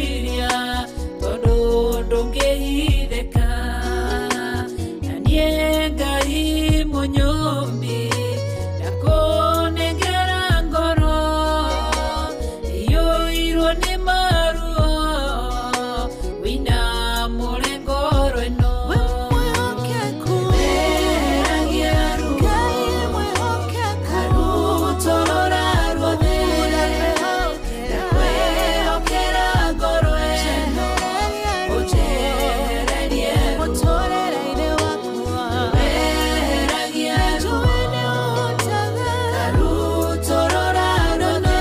Meciria tondũ ndũngĩhithĩka, na niĩ Ngai mũnyũmbi ndakũnengera ngoro iyũirwo nĩ maruo, wĩina mũre ngoro ĩno. We mwĩhokeku. Weheragia ruo. Ngai mwĩhokeku. Karutũrũra ruothe. Ndakwĩhokera ngoro ĩno, ũnjehererie ruo. Mũtũrĩre-inĩ wakwa. Weheragia ruo. Njũĩ nĩ ũhotaga. Karutũrũra ruothe.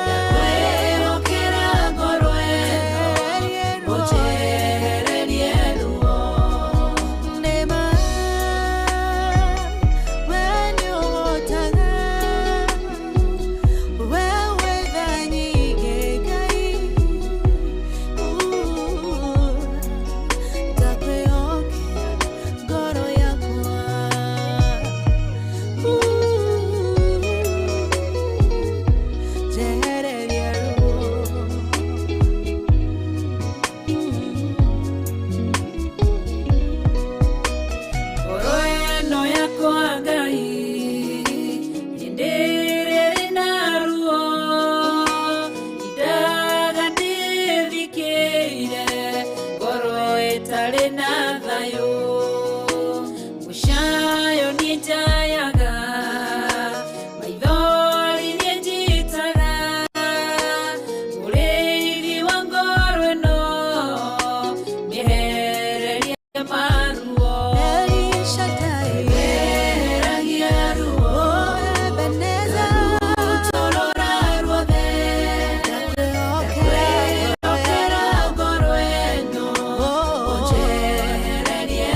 Ndakwĩhokera ngoro ĩno, ũnjehererie ruo. Nĩma, we nĩ ũhotaga. We wĩ tha nyingĩ, Ngai. Ndakwĩhokera ngoro yakwa. Njehereria ruo. Ngoro ĩno yakwa, Ngai, hĩndĩ ĩrĩa ĩrĩ na ruo, indaga ndĩthikĩire ngoro ĩtarĩ na thayũ. Mũcayo niĩ njayaga, maithori niĩ njitaga, mũrĩithi wa ngoro ĩno, mĩhererie maruo. El Shaddai. Weheragia ruo. Oh, Ebenezer. Karutũrũra ruothe. Ndakwĩhokera. Ndakwĩhokera ngoro ĩno, ũnjehererie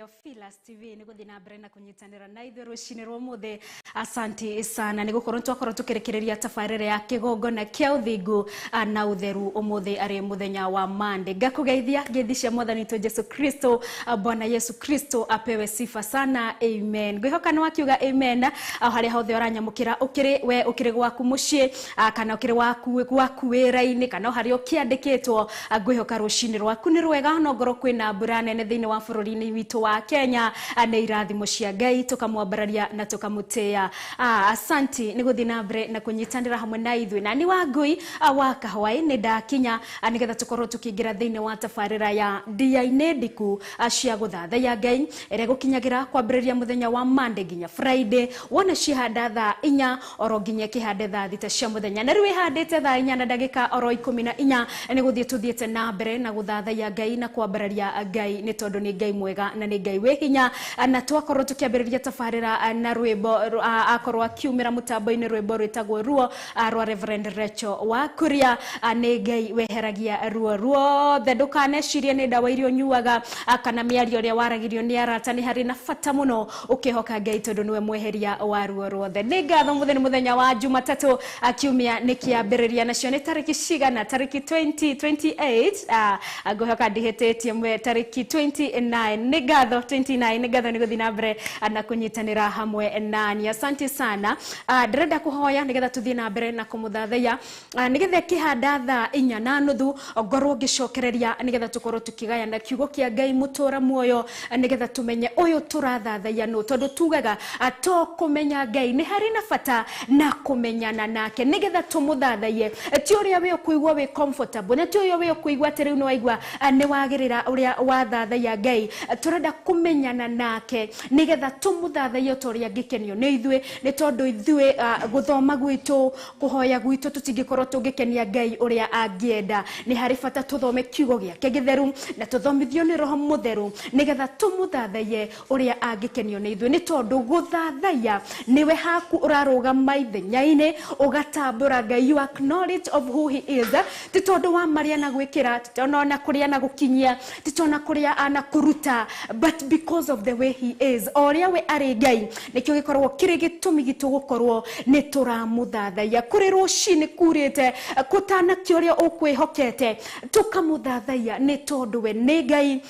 Theophilus TV nĩ gũthiĩ na mbere na kũnyitanĩra na ithuĩ rũcinĩ rwa ũmũthĩ. Asante sana nĩ gũkorwo twakorwo tũkĩrekereria tabarĩra ya kĩgongona kĩa ũthingu na ũtheru ũmũthĩ arĩ mũthenya wa Monday. Ngakũgeithia ngeithi cia mwathani witũ Jesu Kristo. Bwana Yesu Kristo apewe sifa sana, amen. Ngwĩhoka nĩ wakiuga amen harĩa hothe ũranyamũkĩra, ũkĩrĩ we ũkĩrĩ gwaku mũciĩ kana ũkĩrĩ waku gwaku wĩra-inĩ kana o harĩa ũkĩandĩkĩtwo. Ngwĩhoka rũcinĩ rwaku nĩ rwega no ngorwo kwĩna mbura nene thĩinĩ wa bũrũri-inĩ witũ wa Kenya. Nĩ irathimo cia Ngai, tũkamwambararia na tũkamũtĩĩa. Asanti nĩ gũthiĩ na mbere na kũnyitanĩra hamwe na ithuĩ na nĩ wa ngui wa kahwaĩ nĩ ndakinya nĩgetha tũkorwo tũkĩingĩra thĩinĩ wa tabarĩra ya ndia-inĩ ndiku cia gũthathaiya Ngai ĩrĩa gũkinyagĩra kwambĩrĩria mũthenya wa Monday nginya Friday. Wona cihanda thaa 4 oro nginya kĩhande thaa 6 cia mũthenya, na rĩu ĩhandĩte thaa 4 na ndagĩka oro 14 nĩ gũthiĩ tũthiĩte na mbere na gũthathaiya Ngai na kwambararia Ngai nĩ tondũ nĩ Ngai mwega na nĩ Ngai wĩ hinya. Na twakorwo tũkĩambĩrĩria tabarĩra na rwĩmbo akorwo akiumĩra mũtambo-inĩ rwĩmbo rwĩtagwo ruo rwa Reverend Rachel wa Kuria. Nĩ Ngai weheragia ruo ruothe, ndũkanecirie nĩ ndawa iria ũnyuaga kana mĩario ĩrĩa waragĩrio nĩ arata. Nĩ harĩ na bata mũno ũkĩhoka Ngai tondũ nĩwe mweheria wa ruo ruothe. Nĩ ngatho mũthĩ nĩ mũthenya wa Jumatatũ, kiumia nĩ kĩambĩrĩria, nacio nĩ tarĩki cigana? Tarĩki 20 28, ngwĩhoka ndihĩtĩtie mwe, tarĩki 29. Nĩ ngatho 29, nĩ ngatho nĩ gũthiĩ na mbere na kũnyitanĩra hamwe nani, asante sana. Ndĩrenda kũhoya nĩgetha tũthiĩ na mbere na kũmũthathaiya, nĩgetha kĩhanda thaa 4:30 ngorwo ngĩcokereria nĩgetha tũkorwo tũkĩgayana kiugo kĩa Ngai mũtũra muoyo, nĩgetha tũmenye ũyũ tũrathathaiya nũ, tondũ tugaga to kũmenya Ngai nĩ harĩ na bata na kũmenyana nake nĩgetha tũmũthathaiye. Ti ũrĩa wĩ ũkũigua wĩ comfortable, na ti ũrĩa wĩ ũkũigua atĩ rĩu nĩ waigua nĩ wagĩrĩra ũrĩa wathathaiya Ngai. Tũrenda kũmenyana nake nĩgetha tũmũthathaiye ta ũrĩa angĩkenio nĩ ithuĩ, nĩ tondũ ithuĩ gũthoma gwitũ, kũhoya gwitũ, tũtingĩkorwo tũngĩkenia Ngai ũrĩa angĩenda. Nĩ harĩ bata tũthome kiugo gĩake gĩtheru na tũthomithio nĩ Roho Mũtheru nĩgetha tũmũthathaiye ũrĩa angĩkenio nĩ ithuĩ, nĩ tondũ gũthathaiya nĩwe haku ũrarũgama ithenya-inĩ ũgatambũra Ngai, you acknowledge of who he is, ti tondũ wa marĩa na gwĩkĩra, ti tondũ ona kũrĩa na gũkinyia, ti tondũ ona kũrĩa anakũruta, but because of the way he is, o ũrĩa we arĩ Ngai, nĩkĩo gĩkoragwo kĩrĩ gĩtũmi gitũ gũkorwo nĩ tũramũthathaiya. Kũrĩ rũcinĩ kurĩte kũtanakĩa ũrĩa ũkwĩhokete, tũkamũthathaiya nĩ tondũ we nĩ Ngai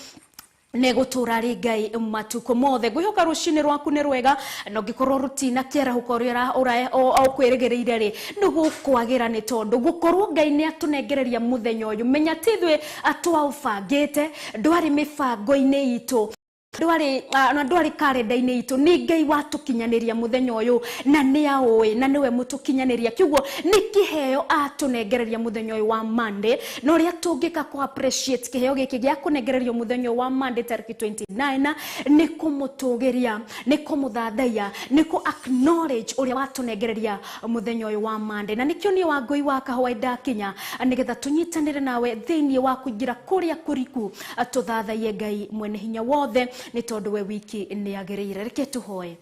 nĩ gũtũra rĩ Ngai matukũ mothe. Ngwĩhoka rũcinĩ rwaku nĩ rwega, na ũngĩkorwo rũtina kĩarahũka ũrĩa ũkwĩrĩgĩrĩire rĩ, nĩ gũkwagĩra, nĩ tondũ gũkorwo Ngai nĩ atũnengereria mũthenya ũyũ. Menya ti ithuĩ atwaũbangĩte, ndwarĩ mĩbango-inĩ itũ, ndwarĩ na ndwarĩ karenda-inĩ itũ, nĩ Ngai watũkinyanĩria mũthenya ũyũ na nĩ aũĩ na nĩwe mũtũkinyanĩria. Kiugo nĩ kĩheo atũnengereria mũthenya ũyũ wa Monday, na ũrĩa tũngĩka kũ appreciate kĩheo gĩkĩ gĩa kũnengererio mũthenya ũyũ wa Monday tarĩki 29 nĩ kũmũtũgĩria, nĩ kũmũthathaiya, nĩ kũ acknowledge ũrĩa watũnengereria mũthenya ũyũ wa Monday. Na nĩkĩo niĩ wa ngui wa kahũa ndakinya nĩgetha tũnyitanĩre nawe thĩinĩ wa kũingĩra kũrĩa kũriku tũthathaiye Ngai mwene hinya wothe, nĩ tondũ we wiki nĩ agĩrĩire. Reke tũhoe.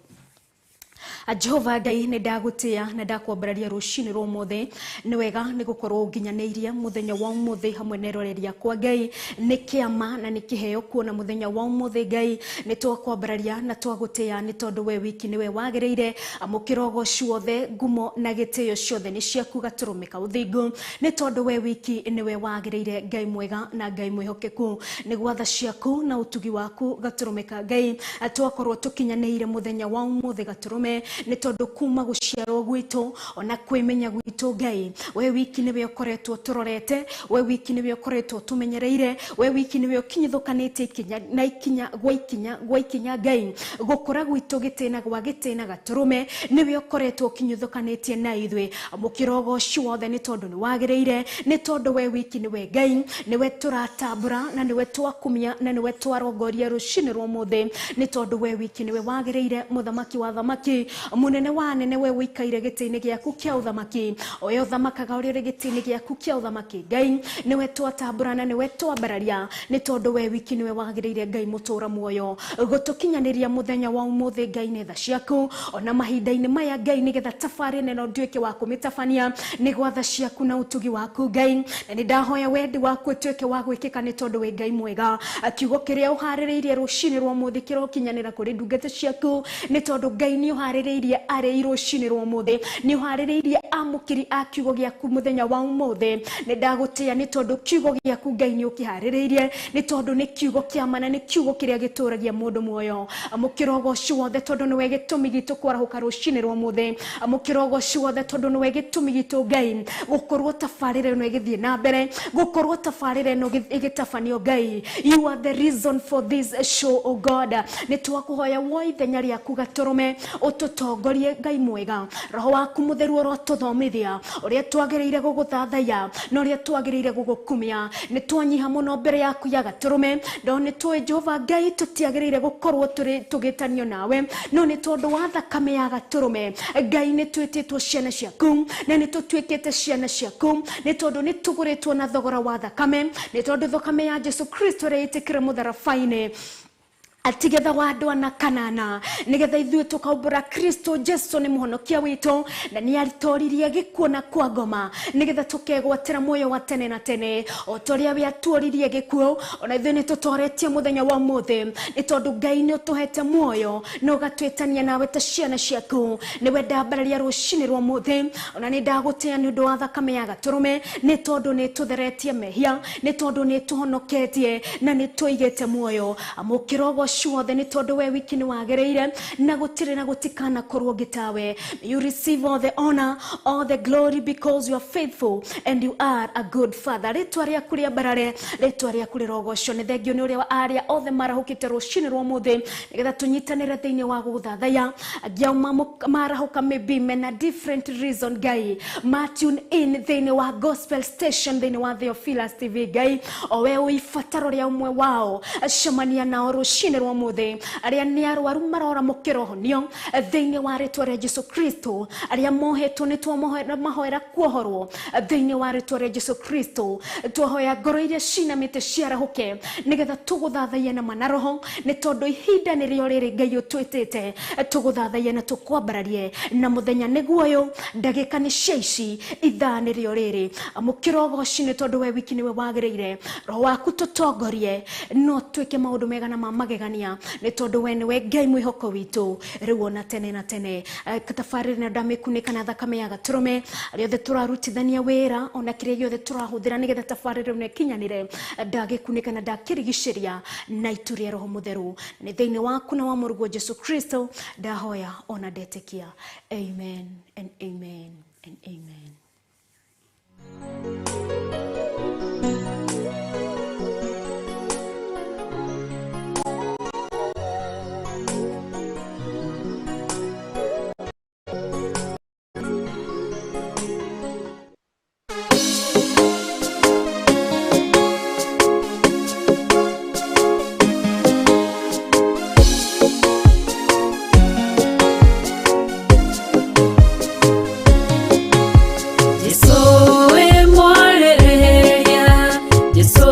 Jehova Ngai, nĩ ndagũtĩa na ndakwambararia rũcinĩ rwa ũmũthĩ. Nĩ wega nĩ gũkorwo ũnginyanĩirie mũthenya wa ũmũthĩ hamwe na eroreri akwa. Ngai, nĩ kĩama na nĩ kĩheo kuona mũthenya wa ũmũthĩ. Ngai, nĩ twakwambararia na twagũtĩa nĩ tondũ we wiki nĩwe wagĩrĩire. Amũkĩra ũgoci wothe, ngumo na gĩtĩo ciothe nĩ ciaku gatũrũme ka ũthingu, nĩ tondũ we wiki nĩwe wagĩrĩire. Ngai mwega na Ngai mwĩhokeku, nĩ gwatha ciaku na ũtugi waku gatũrũme ka Ngai twakorwo tũkinyanĩire mũthenya wa ũmũthĩ gatũrũme, nĩ tondũ kuma gũciarwo gwitũ ona kwĩmenya gwitũ Ngai, we wiki nĩwe ũkoretwo tũrorete, we wiki nĩwe ũkoretwo tũmenyereire, we wiki nĩwe ũkinyithũkanĩtie ikinya na ikinya gwa ikinya gwa ikinya. Ngai, gũkũra gwitũ gĩtĩna gwa gĩtĩna gatũrũme nĩwe ũkoretwo ũkinyithũkanĩtie na ithuĩ. Amũkĩra ũgoci wothe nĩ tondũ nĩ wagĩrĩire, nĩ tondũ we wiki nĩwe Ngai, nĩwe tũratambũra na nĩwe twakumia na nĩwe twarongoria rũcinĩ rwa ũmũthĩ, nĩ tondũ we wiki nĩwe wagĩrĩire. Mũthamaki wa thamaki, Mũnene wa anene, we ũikaire gĩtĩ-inĩ gĩaku kĩa ũthamaki, oyo ũthamakaga ũrĩa ũrĩ gĩtĩ-inĩ gĩaku kĩa ũthamaki. Ngai, nĩwe twatambũrana, nĩwe twambararia, nĩ tondũ we wiki nĩwe wagĩrĩire, Ngai mũtũra muoyo, gũtũkinyanĩria mũthenya wa ũmũthĩ. Ngai, nĩ tha ciaku ona mahinda-inĩ maya, Ngai, nĩgetha tabarĩra ĩno nduĩke wa kũmĩtabania, nĩ gwatha ciaku na ũtugi waku, Ngai. Na nĩ ndahoya wendi waku ũtuĩke wa gwĩkĩka, nĩ tondũ wĩ Ngai mwega. Kiugo kĩrĩa ũharĩrĩirie rũcinĩ rwa ũmũthĩ kĩrokinyanĩra kũrĩ ndungata ciaku, nĩ tondũ Ngai nĩ ũharĩrĩirie arĩi rũcinĩ rwa ũmũthĩ, nĩ ũharĩrĩirie amũkĩri a kiugo gĩaku mũthenya wa ũmũthĩ. Nĩ ndagũtĩĩa nĩ tondũ kiugo gĩaku, Ngai, nĩ ũkĩharĩrĩirie, nĩ tondũ nĩ kiugo kĩa mana, nĩ kiugo kĩrĩa gĩtũragia mũndũ muoyo. Amũkĩra ũgoci wothe, tondũ nĩwe gĩtũmi gitũ kwarahũka rũcinĩ rwa ũmũthĩ. Amũkĩra ũgoci wothe, tondũ nĩwe gĩtũmi gitũ, Ngai, gũkorwo tabarĩra ĩno ĩgĩthiĩ na mbere, gũkorwo tabarĩra ĩno ĩgĩtabanio. Ngai, you are the reason for this show, oh God. Nĩ twakũhoya wo ithenya rĩaku gatũrũme ũtũtongorie, Ngai mwega. Roho waku mũtheru ũrotũthomithia ũrĩa twagĩrĩire gũgũthathaiya na ũrĩa twagĩrĩire gũgũkumia. Nĩ twanyiha mũno mbere yaku ya gatũrũme, no nĩ tũĩ, Jehova Ngai, tũtiagĩrĩire gũkorwo tũrĩ tũgĩtanio nawe, no nĩ tondũ wa thakame ya gatũrũme, Ngai, nĩ twĩtĩtwo ciana ciaku na nĩ tũtuĩkĩte ciana ciaku, nĩ tondũ nĩ tũgũrĩtwo na thogora wa thakame, nĩ tondũ thakame ya Jesu Kristo ĩrĩa ĩtĩkĩre mũtharaba-inĩ atigetha wa andũ ana kanana, nigetha ithuĩ tũkaumbũra Kristo Jesu nĩ mũhonokia witũ na nĩ atoririe gĩkuũ na kwa ngoma, nigetha tũkegwatĩra muoyo wa tene na tene. O ta ũrĩa we atuoririe gĩkuũ, ona ithuĩ nĩ tũtoretie mũthenya wa ũmũthĩ, nĩ tondũ Ngai nĩ ũtũhete muoyo na ũgatwĩtania nawe ta ciana ciaku. Nĩwe ndambararia rũcinĩ rwa ũmũthĩ. Ona nĩ ndagũtĩa nĩ ũndũ wa thakame ya gatũrũme, nĩ tondũ nĩ tũtheretie mehia, nĩ tondũ nĩ tũhonoketie na nĩ tũigĩte muoyo. Amũkĩra ũgoci wothe, nĩ tondũ we wiki nĩ wagĩrĩire na gũtirĩ na gũtikanakorwo ũngĩ tawe. You receive all the honor, all the glory, because you are faithful and you are a good father. Rĩtwa rĩaku rĩambarare, rĩtwa rĩaku rĩrogocwo. Nĩ thengio nĩ ũrĩa arĩa othe marahũkĩte rũcinĩ rwa ũmũthĩ nĩgetha tũnyitanĩre thĩinĩ wa gũgũthathaiya. Angĩ ao marahũka maybe mena different reason, Ngai, ma tune in thĩinĩ wa gospel station, thĩinĩ wa Theophilus TV. Ngai, o we ũĩ ibataro rĩa ũmwe wao, cemania nao rũcinĩ rwa ũmũthĩ. Arĩa nĩ arwaru marora mũkĩra ũhonio thĩinĩ wa rĩtwa rĩa Jesu Kristo. Arĩa mohetwo, nĩ twamahoera kuohorwo thĩinĩ wa rĩtwa rĩa Jesu Kristo. Twahoya ngoro iria cinamĩte ciarahũke, nĩgetha tũgũthathaiye na mana roho, nĩ tondũ ihinda nĩrĩo rĩrĩ, Ngai, ũtwĩtĩte tũgũthathaiye na tũkwambararie, na mũthenya nĩguo ũyũ, ndagĩka nĩ cia ici, ithaa nĩrĩo rĩrĩ. Amũkĩra ũgoci, nĩ tondũ we wiki nĩwe wagĩrĩire. Roho waku tũtongorie, no twĩke maũndũ mega na ma magegania, nĩ tondũ we nĩwe Ngai mwĩhoko witũ rĩu ona tene na tene. Tabarĩra ĩno ndamĩkunĩka na thakame ya gatũrũme. Arĩa othe tũrarutithania wĩra, ona kĩrĩa gĩothe tũrahũthĩra nĩgetha tabarĩra ĩno ĩkinyanĩre, ndagĩkunĩka na ndakĩrigicĩria na itu rĩa Roho Mũtheru. Nĩ thĩinĩ waku na wa mũrũguo Jesu Kristo ndahoya ona ndetĩkia. Amen and amen and amen. Jesu we mwarĩrĩria, Jesu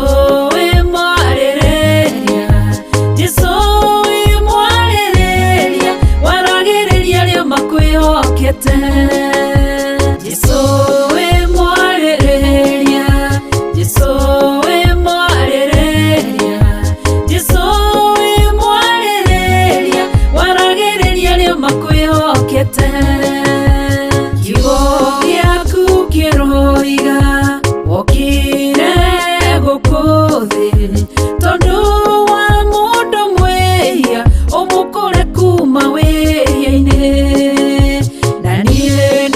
we mwarĩrĩria, Jesu we mwarĩrĩria, waragĩrĩria arĩa makwĩhokete. Jesu we mwarĩrĩria, Jesu we mwarĩrĩria, Jesu we mwarĩrĩria, waragĩrĩria arĩa makwĩhokete. Kiugo gĩaku kĩroiga wokire gũkũ thĩ tondũ wa mũndũ mwĩhia, ũmũkũre kuma wĩhia-inĩ, na niĩ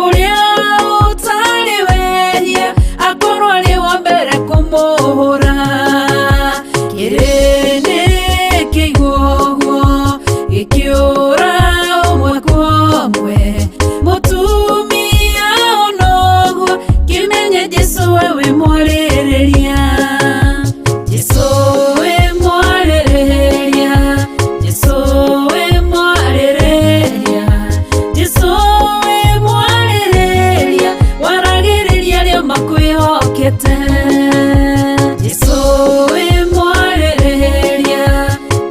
Ũrĩa ũtarĩ wehia akorwo arĩ wa mbere kũmũhũra. Kĩrĩndĩ kĩigua ũguo gĩkĩũra ũmwe kwa ũmwe. Mũtumia ona ũguo kĩmenye Jesũ we wĩ mwarĩrĩria. Jesũ wĩ mwarĩrĩria. Jesũ wĩ mwarĩrĩria. Jesũ wĩ mwarĩrĩria. Waragĩrĩria arĩa makwĩhokete. Jesũ wĩ mwarĩrĩria.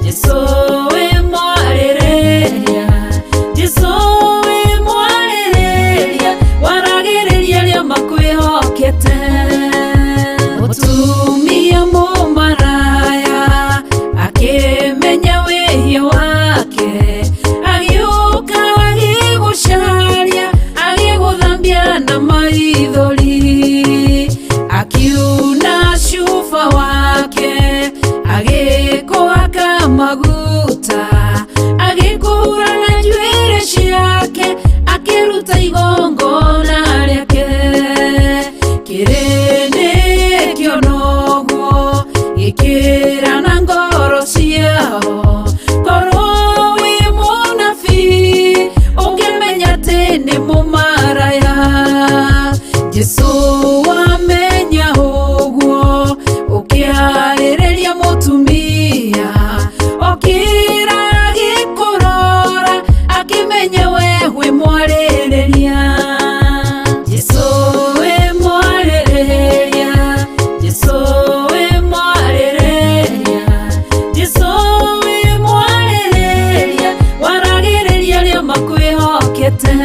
Jesũ wĩ mwarĩrĩria. Jesũ wĩ mwarĩrĩria. Waragĩrĩria arĩa makwĩhokete. Mũtumia mũmaraya akĩmenya wĩhia wake, agĩũka agĩgũcaria, agĩgũthambia na maithori, akiuna cuba wake, agĩkũhaka maguta, agĩkũhura na njuĩrĩ ciake, akĩruta igongona rĩake. Kĩrĩndĩ kĩona ũguo gĩkĩrana ngoro ciao, korwo wĩ mũnabii ũngĩmenya atĩ nĩ mũmaraya. Jesũ wamenya ũguo ũkĩarĩrĩria mũtumia, okĩra agĩkũrora akĩmenya we wĩ mwarĩrĩria. Jesũ wĩ mwarĩrĩria. Jesũ wĩ mwarĩrĩria. Jesũ wĩ mwarĩrĩria. Waragĩrĩria arĩa makwĩhokete.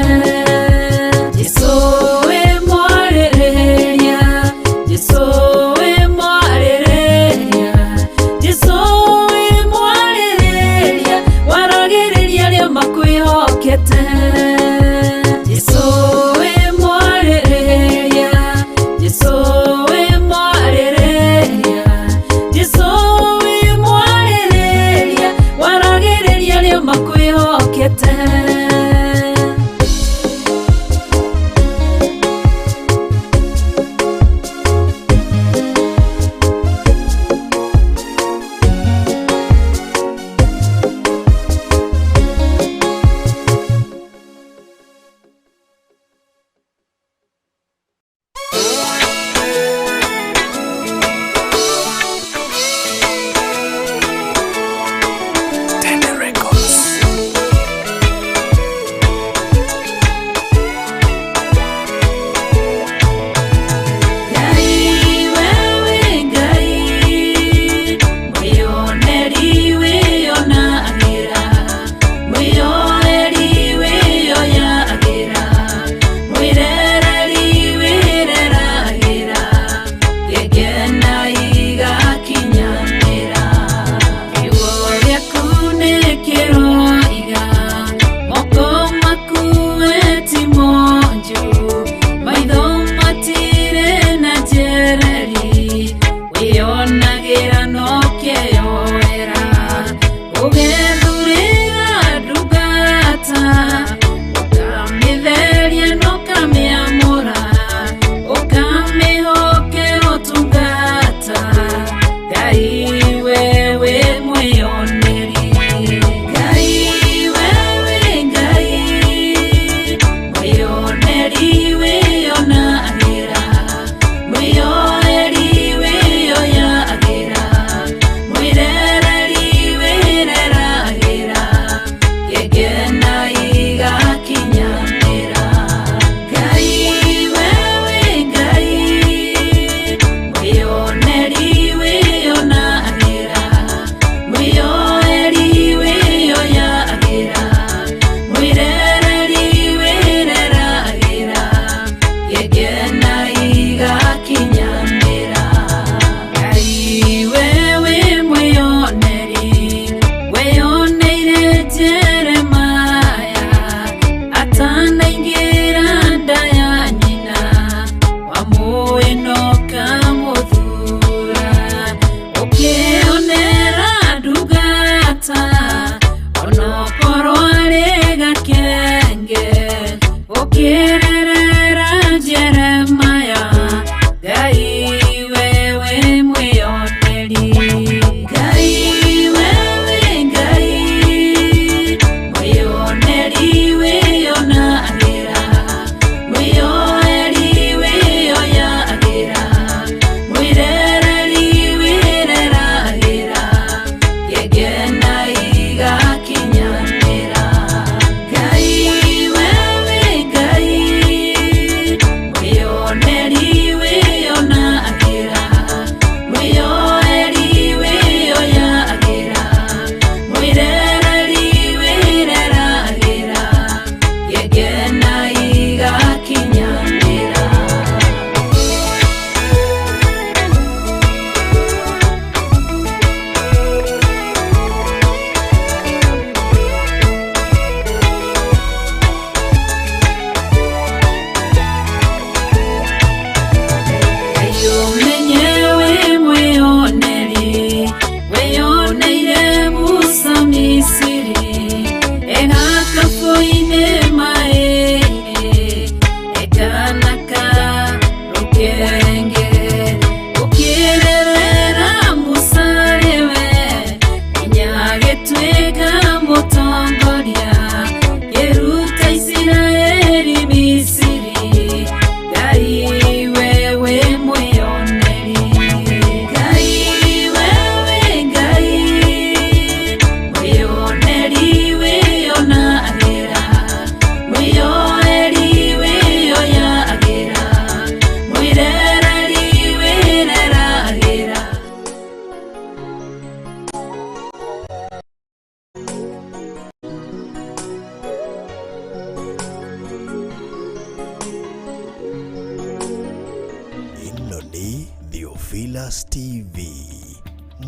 Jesũ wĩ mwarĩrĩria. Jesũ wĩ mwarĩrĩria. Jesũ wĩ mwarĩrĩria. Waragĩrĩria arĩa makwĩhokete. Jesũ wĩ mwarĩrĩria. Jesũ wĩ mwarĩrĩria. Jesũ wĩ mwarĩrĩria. Waragĩrĩria arĩa makwĩhokete. Tende Records. Ngai wewe Ngai, mwĩoneri wĩonagĩra, mwĩyoeri wĩyoyagĩra, mwĩrereri wĩreragĩra, ngĩkena igakinyanĩra. Kiugo gĩaku nĩkĩroiga, moko maku we ti monju, maitho matirĩ na njereri, wĩonagĩra no kĩyoera. Ũgethurĩra ndungata, ũkamĩtheria na ũkamĩamũra, ũkamĩhokera ũtungata. Ngai wewe mwĩoneri. Ngai wewe Ngai, mwĩoneri wĩonagĩra, mwĩyoeri wĩyoyagĩra, mwĩrereri wĩreragĩra, ngĩkena igakinyanĩra. Ngai wewe Ngai, mwĩoneri wĩonagĩra, mwĩyoeri wĩyoyagĩra, mwĩrereri wĩreragĩra, ngĩkena igakinyanĩra. Ngai wewe mwĩoneri, weyoneire Jeremaya atanaingĩra nda ya nyina, wamũĩ na ũkamũthura, ũkĩonera ndungata onokorwo arĩ gakenge. Theophilus TV,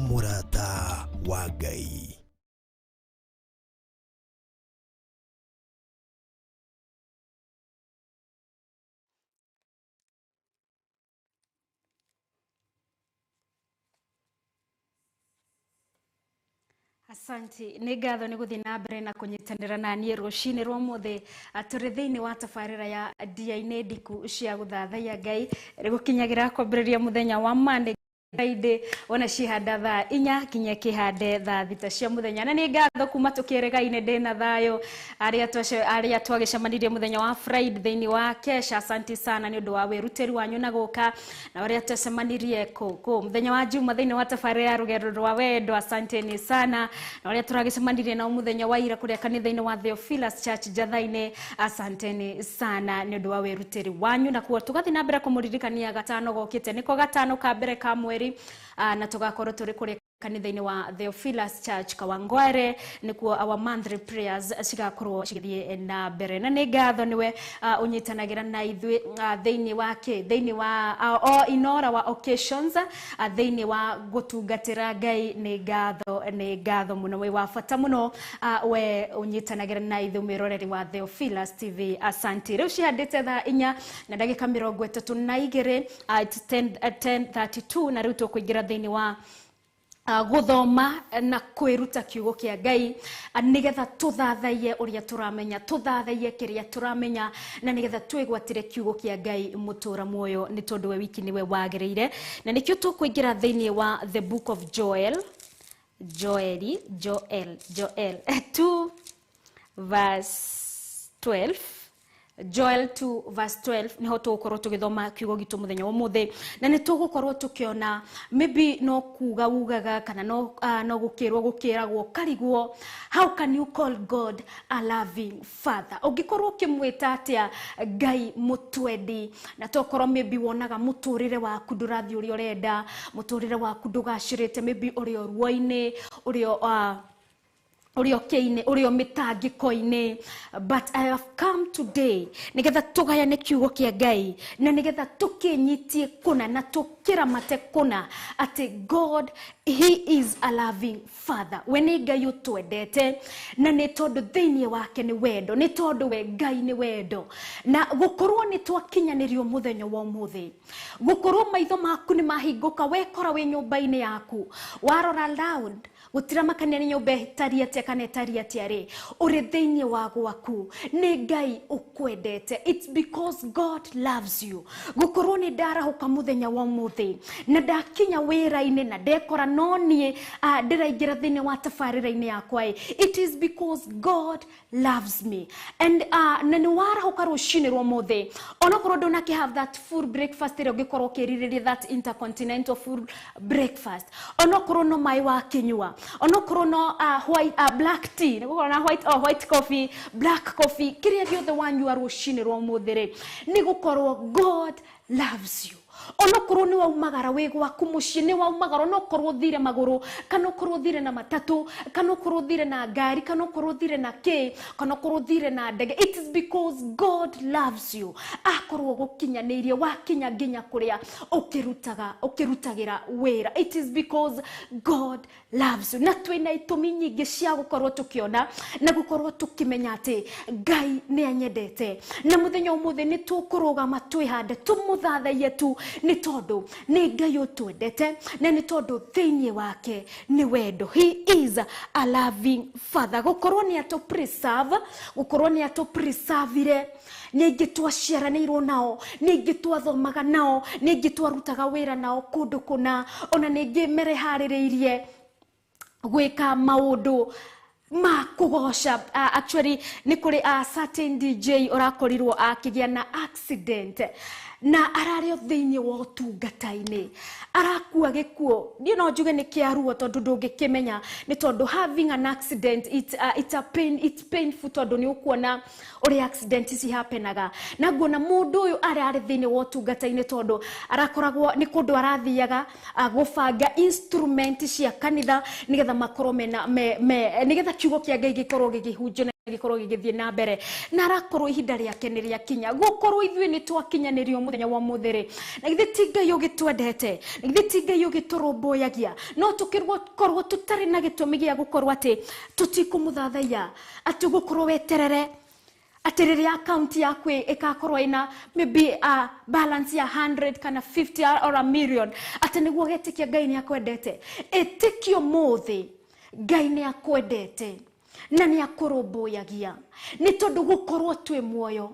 mũrata wa Ngai. Asante, nĩ ngatho nĩ gũthiĩ na mbere na kũnyitanĩra na niĩ rũcinĩ rwa ũmũthĩ. Tũrĩ thĩinĩ wa tabarĩra ya ndia-inĩ ndiku cia gũthathaiya Ngai gũkinyagĩra kwambĩrĩria mũthenya wa Monday Friday wona cihanda thaa 4 kinya kĩhande thaa 6 cia mũthenya. Na nĩ ngatho kuma tũkĩrĩgaine ndĩna thayũ arĩa twagĩcemanirie mũthenya wa Friday thĩinĩ wa kesha. Asante sana nĩ ũndũ wa wĩrutĩri wanyu na gũka, na ũrĩa twacemanirie kũ mũthenya wa Juma thĩinĩ wa tabarĩra ya rũgendo rwa wendo. Asanteni sana. Na ũrĩa tũragĩcemanirie nao mũthenya wa ira kũrĩa kanitha-inĩ wa Theophilus Church Njatha-inĩ. Asanteni sana nĩ ũndũ wa wĩrutĩri wanyu. Na kuo tũgathiĩ na mbere kũmũririkania gatano gokĩte, nĩko gatano ka mbere ka mweri, na tũgakorwo tũrĩ kũrĩa kanitha-inĩ wa Theophilus Church Kawangware, nĩkuo our monthly prayers cigakorwo cigĩthiĩ na mbere. Na nĩ ngatho nĩwe ũnyitanagĩra na ithuĩ thĩinĩ wa kĩ thĩinĩ wa in all our occasions, thĩinĩ wa gũtungatĩra Ngai. Nĩ ngatho, nĩ ngatho mũno, wĩ wa bata mũno, we ũnyitanagĩra na ithuĩ mwĩroreri wa Theophilus TV. Asante. Rĩu cihandĩte thaa 4 na ndagĩka 32, it's 10:32, na rĩu tũkũingĩra thĩinĩ wa gũthoma na kwĩruta kiugo kĩa Ngai, nĩgetha tũthathaiye ũrĩa tũramenya, tũthathaiye kĩrĩa tũramenya, na nĩgetha twĩgwatĩre kiugo kĩa Ngai mũtũra muoyo, nĩ tondũ we wiki nĩwe wagĩrĩire. Na nĩkĩo tũkũingĩra thĩinĩ wa the book of Joel, Joeli, Joel, Joel 2 verse 12. Joel 2 verse 12 niho tũgũkorwo tũgĩthoma kiugo gitũ mũthenya wa ũmũthĩ, na nĩ tũgũkorwo tũkĩona maybe no kuga ugaga kana no gũkĩrwo gũkĩragwo karigwo, how can you call God a loving father? Ũngĩkorwo ũkĩmwĩta atĩa Ngai mũtwendi, na tokorwo maybe wonaga mũtũrĩre waku ndũrathiĩ ũrĩa ũrenda, mũtũrĩre waku ndũgacĩrĩte, maybe ũrĩ o ruo-inĩ, ũrĩ o ũrĩ okĩinĩ, ũrĩ o mĩtangĩko-inĩ, but I have come today nĩgetha tũgayane kiugo kĩa Ngai, na nĩgetha tũkĩnyitie kũna na tũkĩramate kũna atĩ God, he is a loving father. We nĩ Ngai ũtwendete, na nĩ tondũ thĩinĩ wake nĩ wendo, nĩ tondũ we Ngai nĩ wendo. Na gũkorwo nĩ twakinyanĩrio mũthenya wa ũmũthĩ, gũkorwo maitho maku nĩ mahingũka, wekora wĩ nyũmba-inĩ yaku, warora round, gũtiramakania nĩ nyũmba ĩtariĩ atĩa kana ĩtariĩ atĩa rĩ, ũrĩ thĩinĩ wa gwaku, nĩ Ngai ũkwendete. It's because God loves you. Gũkorwo nĩ ndarahũka mũthenya wa ũmũthĩ na ndakinya wĩra-inĩ na ndekora no niĩ ndĩraingĩra thĩinĩ wa tabarĩra-inĩ yakwa ĩ, it is because God loves me. And na nĩ warahũka rũcinĩ rwa ũmũthĩ, onokorwo ndũnakĩ have that full breakfast ĩrĩa ũngĩkorwo ũkĩrirĩria, that intercontinental full breakfast, onokorwo no maĩ wakĩnyua, onokorwo no white, black tea, nĩgũkorwo na white, oh, white coffee, black coffee, kĩrĩa gĩothe wanyua rũcinĩ rwa ũmũthĩ rĩ, nĩ gũkorwo God loves you. Onokorwo nĩ waumagara wĩ gwaku mũciĩ, nĩ waumagara, onokorwo ũthire magũrũ, kana okorwo ũthire na matatũ, kana okorwo ũthire na ngari, kana okorwo ũthire na kĩ, kana okorwo ũthire na ndege, it is because God loves you. Akorwo gũkinyanĩirie, wakinya nginya kũrĩa ũkĩrutagĩra wĩra, it is because God loves you. Na twĩna itũmi nyingĩ cia gũkorwo tũkĩona na gũkorwo tũkĩmenya atĩ Ngai nĩ anyendete. Na mũthenya ũmũthĩ nĩ tũkũrũgama twĩhande tũmũthathaiye tu, nĩ tondũ nĩ Ngai ũtwendete, na nĩ tondũ thĩinĩ wake nĩ wendo. He is a loving father. Gũkorwo nĩ atũ preserve, gũkorwo nĩ atũ preservire, nĩ aingĩ twaciaranĩirwo nao, nĩ aingĩ twathomaga nao, nĩ aingĩ twarutaga wĩra nao kũndũ kũna, ona nĩ aingĩ mereharĩrĩirie gwĩka maũndũ ma kũgoca. Actually nĩ kũrĩ a certain DJ ũrakorirwo akĩgĩa na accident, na ararĩ o thĩinĩ wa ũtungata-inĩ, arakua gĩkuũ. Niĩ no njuge nĩ kĩa ruo tondũ ndũngĩkĩmenya, nĩ tondũ having an accident, it's a pain, it's painful, tondũ nĩ ũkuona ũrĩa accident ici happenaga. Na nguona mũndũ ũyũ ararĩ thĩinĩ wa ũtungata-inĩ tondũ arakoragwo nĩ kũndũ arathiaga gũbanga instrument cia kanitha, nĩgetha makorwo mena nĩgetha kiugo kĩa Ngai gĩkorwo gĩkĩhunjio. Gĩkorwo gĩgĩthiĩ na mbere na arakorwo ihinda rĩake nĩ rĩakinya gũkorwo ithuĩ nĩ twakinyanĩrio mũthenya wa ũmũthĩ rĩ, na githĩ ti Ngai ũgĩtwendete, na githĩ ti Ngai ũgĩtũrũmbũyagia? No tũkĩkorwo tũtarĩ na gĩtũmi gĩa gũkorwo atĩ tũtikũmũthathaiya, atĩ ũgũkorwo weterere atĩ rĩrĩa akaunti yaku ĩgakorwo ĩna maybe a balance ya 100 kana 50 or a million, atĩ nĩguo ũgetĩkia Ngai nĩ akwendete. Ĩtĩkio mũthĩ Ngai nĩ akwendete na nĩ akũrũmbũyagia, nĩ tondũ gũkorwo twĩ muoyo,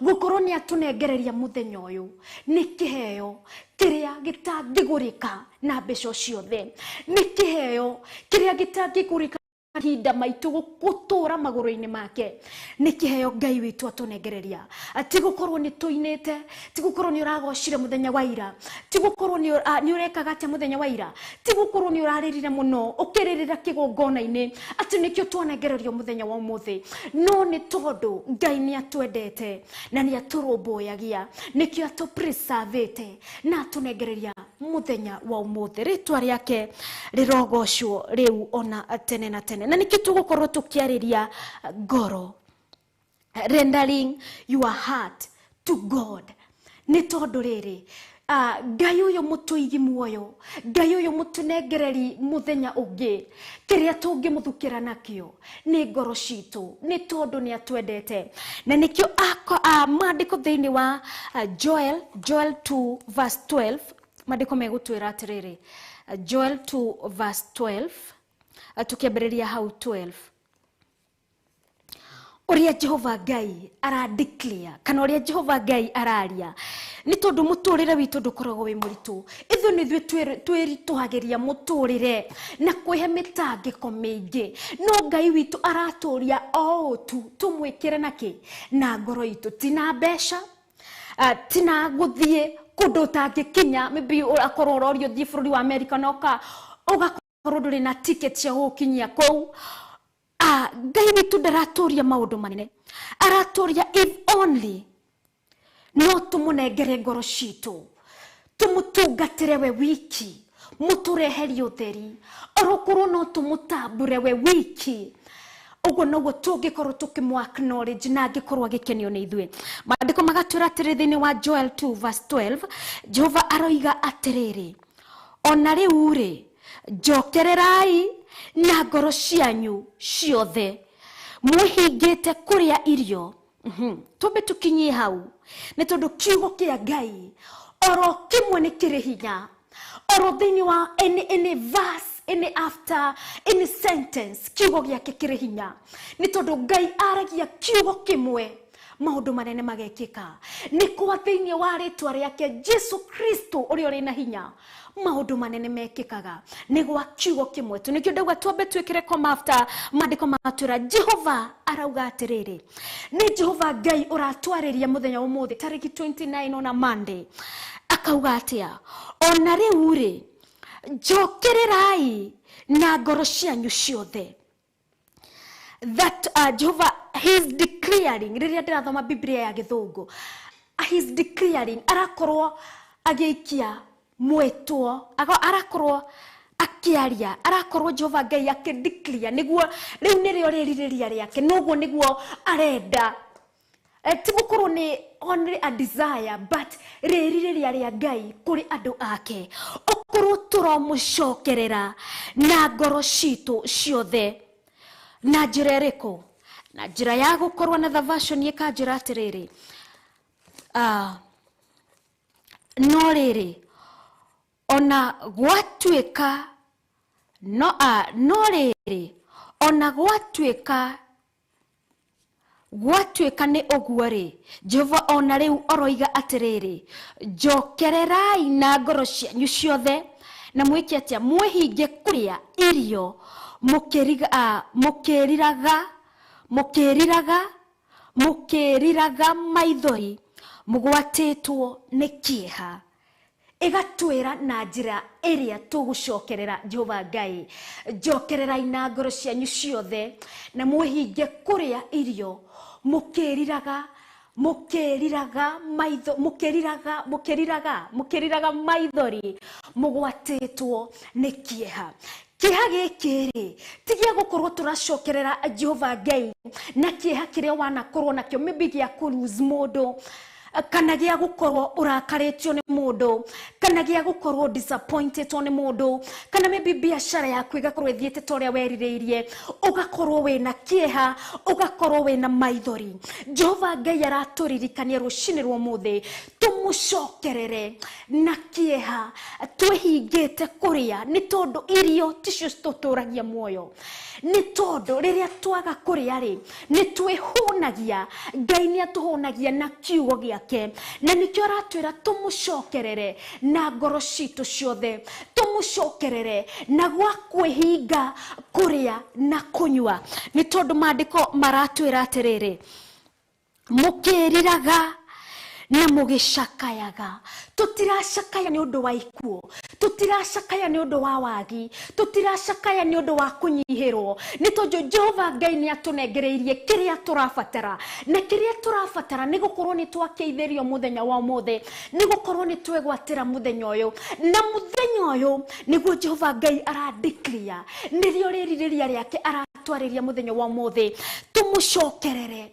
gũkorwo nĩ atũnengereria mũthenya ũyũ nĩ kĩheo kĩrĩa gĩtangĩgũrĩka na mbeca ciothe, nĩ kĩheo kĩrĩa gĩtangĩgũrĩka mahinda maitũ gũtũra magũrũ-inĩ make, nĩ kĩheo Ngai witũ atũnengereria. Ti gũkorwo nĩ tũinĩte, ti gũkorwo nĩ ũragocire mũthenya wa ira, ti gũkorwo nĩ ũrekaga atĩa mũthenya wa ira, ti gũkorwo nĩ ũrarĩrire mũno ũkĩrĩrĩra kĩgongona-inĩ atĩ nĩkĩo twanengererio mũthenya wa ũmũthĩ, no nĩ tondũ Ngai nĩ atwendete na nĩ atũrũmbũyagia, nĩkĩo atũpreservĩte na atũnengereria mũthenya wa ũmũthĩ. Rĩtwa rĩake rĩrogocwo rĩu ona tene na tene. Na nĩkĩo tũgũkorwo tũkĩarĩria ngoro, rendering your heart to God, nĩ tondũ rĩrĩ, Ngai ũyũ mũtũigi muoyo, Ngai ũyũ mũtũnengereri mũthenya ũngĩ, kĩrĩa tũngĩmũthukĩra nakĩo nĩ ngoro citũ, nĩ tondũ nĩ atwendete. Na nĩkĩo maandĩko thĩinĩ wa Joel 2 verse 12, maandĩko megũtwĩra atĩrĩrĩ, Joel 2 verse 12, tũkĩambĩrĩria hau 12, ũrĩa Jehova Ngai aradeclare kana ũrĩa Jehova Ngai araria, nĩ tondũ mũtũrĩre witũ ndũkoragwo wĩ mũritũ. Ithuĩ nĩ ithuĩ twĩritũhagĩria mũtũrĩre na kwĩhe mĩtangĩko mĩingĩ, no Ngai witũ aratũria o ũũ tu tũmwĩkĩre nakĩ na ngoro itũ, ti na mbeca, ti na gũthiĩ kũndũ ũtangĩkinya, maybe akorwo ũrorio ũthiĩ bũrũri wa America na ũgakorwo ndũrĩ na ticket cia gũgũkinyia kũu. Ngai witũ ndaratũria maũndũ manene, aratũria if only no tũmũnengere ngoro citũ, tũmũtungatĩre we wiki, mũtũreherie ũtheri, orokorwo no tũmũtambũre we wiki, ũguo noguo tũngĩkorwo tũkĩmũ acknowledge na angĩkorwo agĩkenio nĩ ithuĩ. Maandĩko magatwĩra atĩrĩ thĩinĩ wa Joel 2 verse 12, Jehova aroiga atĩrĩrĩ, ona rĩu rĩ, njokererai na ngoro cianyu ciothe, mwĩhingĩte kũrĩa irio. Twambe tũkinyie hau, nĩ tondũ kiugo kĩa Ngai oro kĩmwe nĩ kĩrĩ hinya, oro thĩinĩ wa any verse, any after any sentence, kiugo gĩake kĩrĩ hinya, nĩ tondũ Ngai aragia kiugo kĩmwe maũndũ manene magekĩka. Nĩ kwa thĩinĩ wa rĩtwa rĩake Jesu Kristo ũrĩa ũrĩ na hinya, maũndũ manene mekĩkaga nĩ gwa kiugo kĩmwe tu. Nĩkĩo ndauga twambe twĩkĩre comma after maandĩko matwĩra Jehova arauga atĩrĩrĩ, nĩ Jehova Ngai ũratwarĩria mũthenya wa ũmũthĩ tarĩki 29 ona Monday, akauga atĩa, ona rĩu rĩ, njokererai na ngoro cianyu ciothe. That Jehovah, he is declaring, rĩrĩa ndĩrathoma Biblia ya gĩthũngũ, he is declaring, arakorwo agĩikia mwĩtwo, arakorwo akĩaria, arakorwo Jehova Ngai akĩdeclare, nĩguo rĩu nĩrĩo rĩrirĩria rĩake, noguo nĩguo arenda. Ti gũkorwo nĩ only a desire, but rĩrirĩria rĩa Ngai kũrĩ andũ ake, ũkorwo tũramũcokerera na ngoro citũ ciothe. Na njĩra ĩrĩkũ? Na njĩra ya gũkorwo na the version ĩkanjĩra atĩrĩrĩ, no rĩrĩ, ona gwatuĩka no, no rĩrĩ, ona gwatuĩka gwatuĩka nĩ ũguo rĩ, Jehova ona rĩu oroiga atĩrĩrĩ, njokererai na ngoro cianyu ciothe na mwĩke atĩa, mwĩhinge kũrĩa irio mũkĩriraga, mũkĩriraga, mũkĩriraga maithori, mũgwatĩtwo nĩ kĩeha. Ĩgatwĩra na njĩra ĩrĩa tũgũcokerera Jehova Ngai, njokererai na ngoro cianyu ciothe na mwĩhinge kũrĩa irio mũkĩriraga, mũkĩriraga maitho, mũkĩriraga, mũkĩriraga, mũkĩriraga maithori, mũgwatĩtwo nĩ kĩeha. Kĩeha gĩkĩ rĩ ti gĩa gũkorwo tũracokerera Jehova Ngai na kĩeha kĩrĩa wanakorwo nakĩo, maybe gĩa kũ lose mũndũ, kana gĩa gũkorwo ũrakarĩtio nĩ mũndũ, kana gĩa gũkorwo disappointed nĩ mũndũ, kana maybe biacara yaku ĩgakorwo ĩthiĩte ta ũrĩa werirĩirie, ũgakorwo wĩna kĩeha, ũgakorwo wĩna maithori. Jehova Ngai aratũririkania rũcinĩ rwa ũmũthĩ tũmũcokerere na kĩeha twĩhingĩte kũrĩa, nĩ tondũ irio ticio citũtũragia muoyo. Nĩ tondũ rĩrĩa twaga kũrĩa rĩ, nĩ twĩhũnagia. Ngai nĩ atũhũnagia na kiugo gĩake, na nĩkĩo aratwĩra tũmũcokerere na ngoro citũ ciothe, tũmũcokerere na gwa kwĩhinga kũrĩa na kũnyua, nĩ tondũ maandĩko maratwĩra atĩrĩrĩ, mũkĩriraga na mũgĩcakayaga. Tũtiracakaya nĩ ũndũ wa ikuũ, tũtiracakaya nĩ ũndũ wa wagi, tũtiracakaya nĩ ũndũ wa kũnyihĩrwo, nĩ tondũ Jehova Ngai nĩ atũnengereirie kĩrĩa tũrabatara, na kĩrĩa tũrabatara nĩ gũkorwo nĩ twakĩithĩrio mũthenya wa ũmũthĩ, nĩ gũkorwo nĩ twegwatĩra mũthenya ũyũ, na mũthenya ũyũ nĩguo Jehova Ngai aradeclare, nĩrĩo rĩrirĩria rĩake aratwarĩria mũthenya wa ũmũthĩ, tũmũcokerere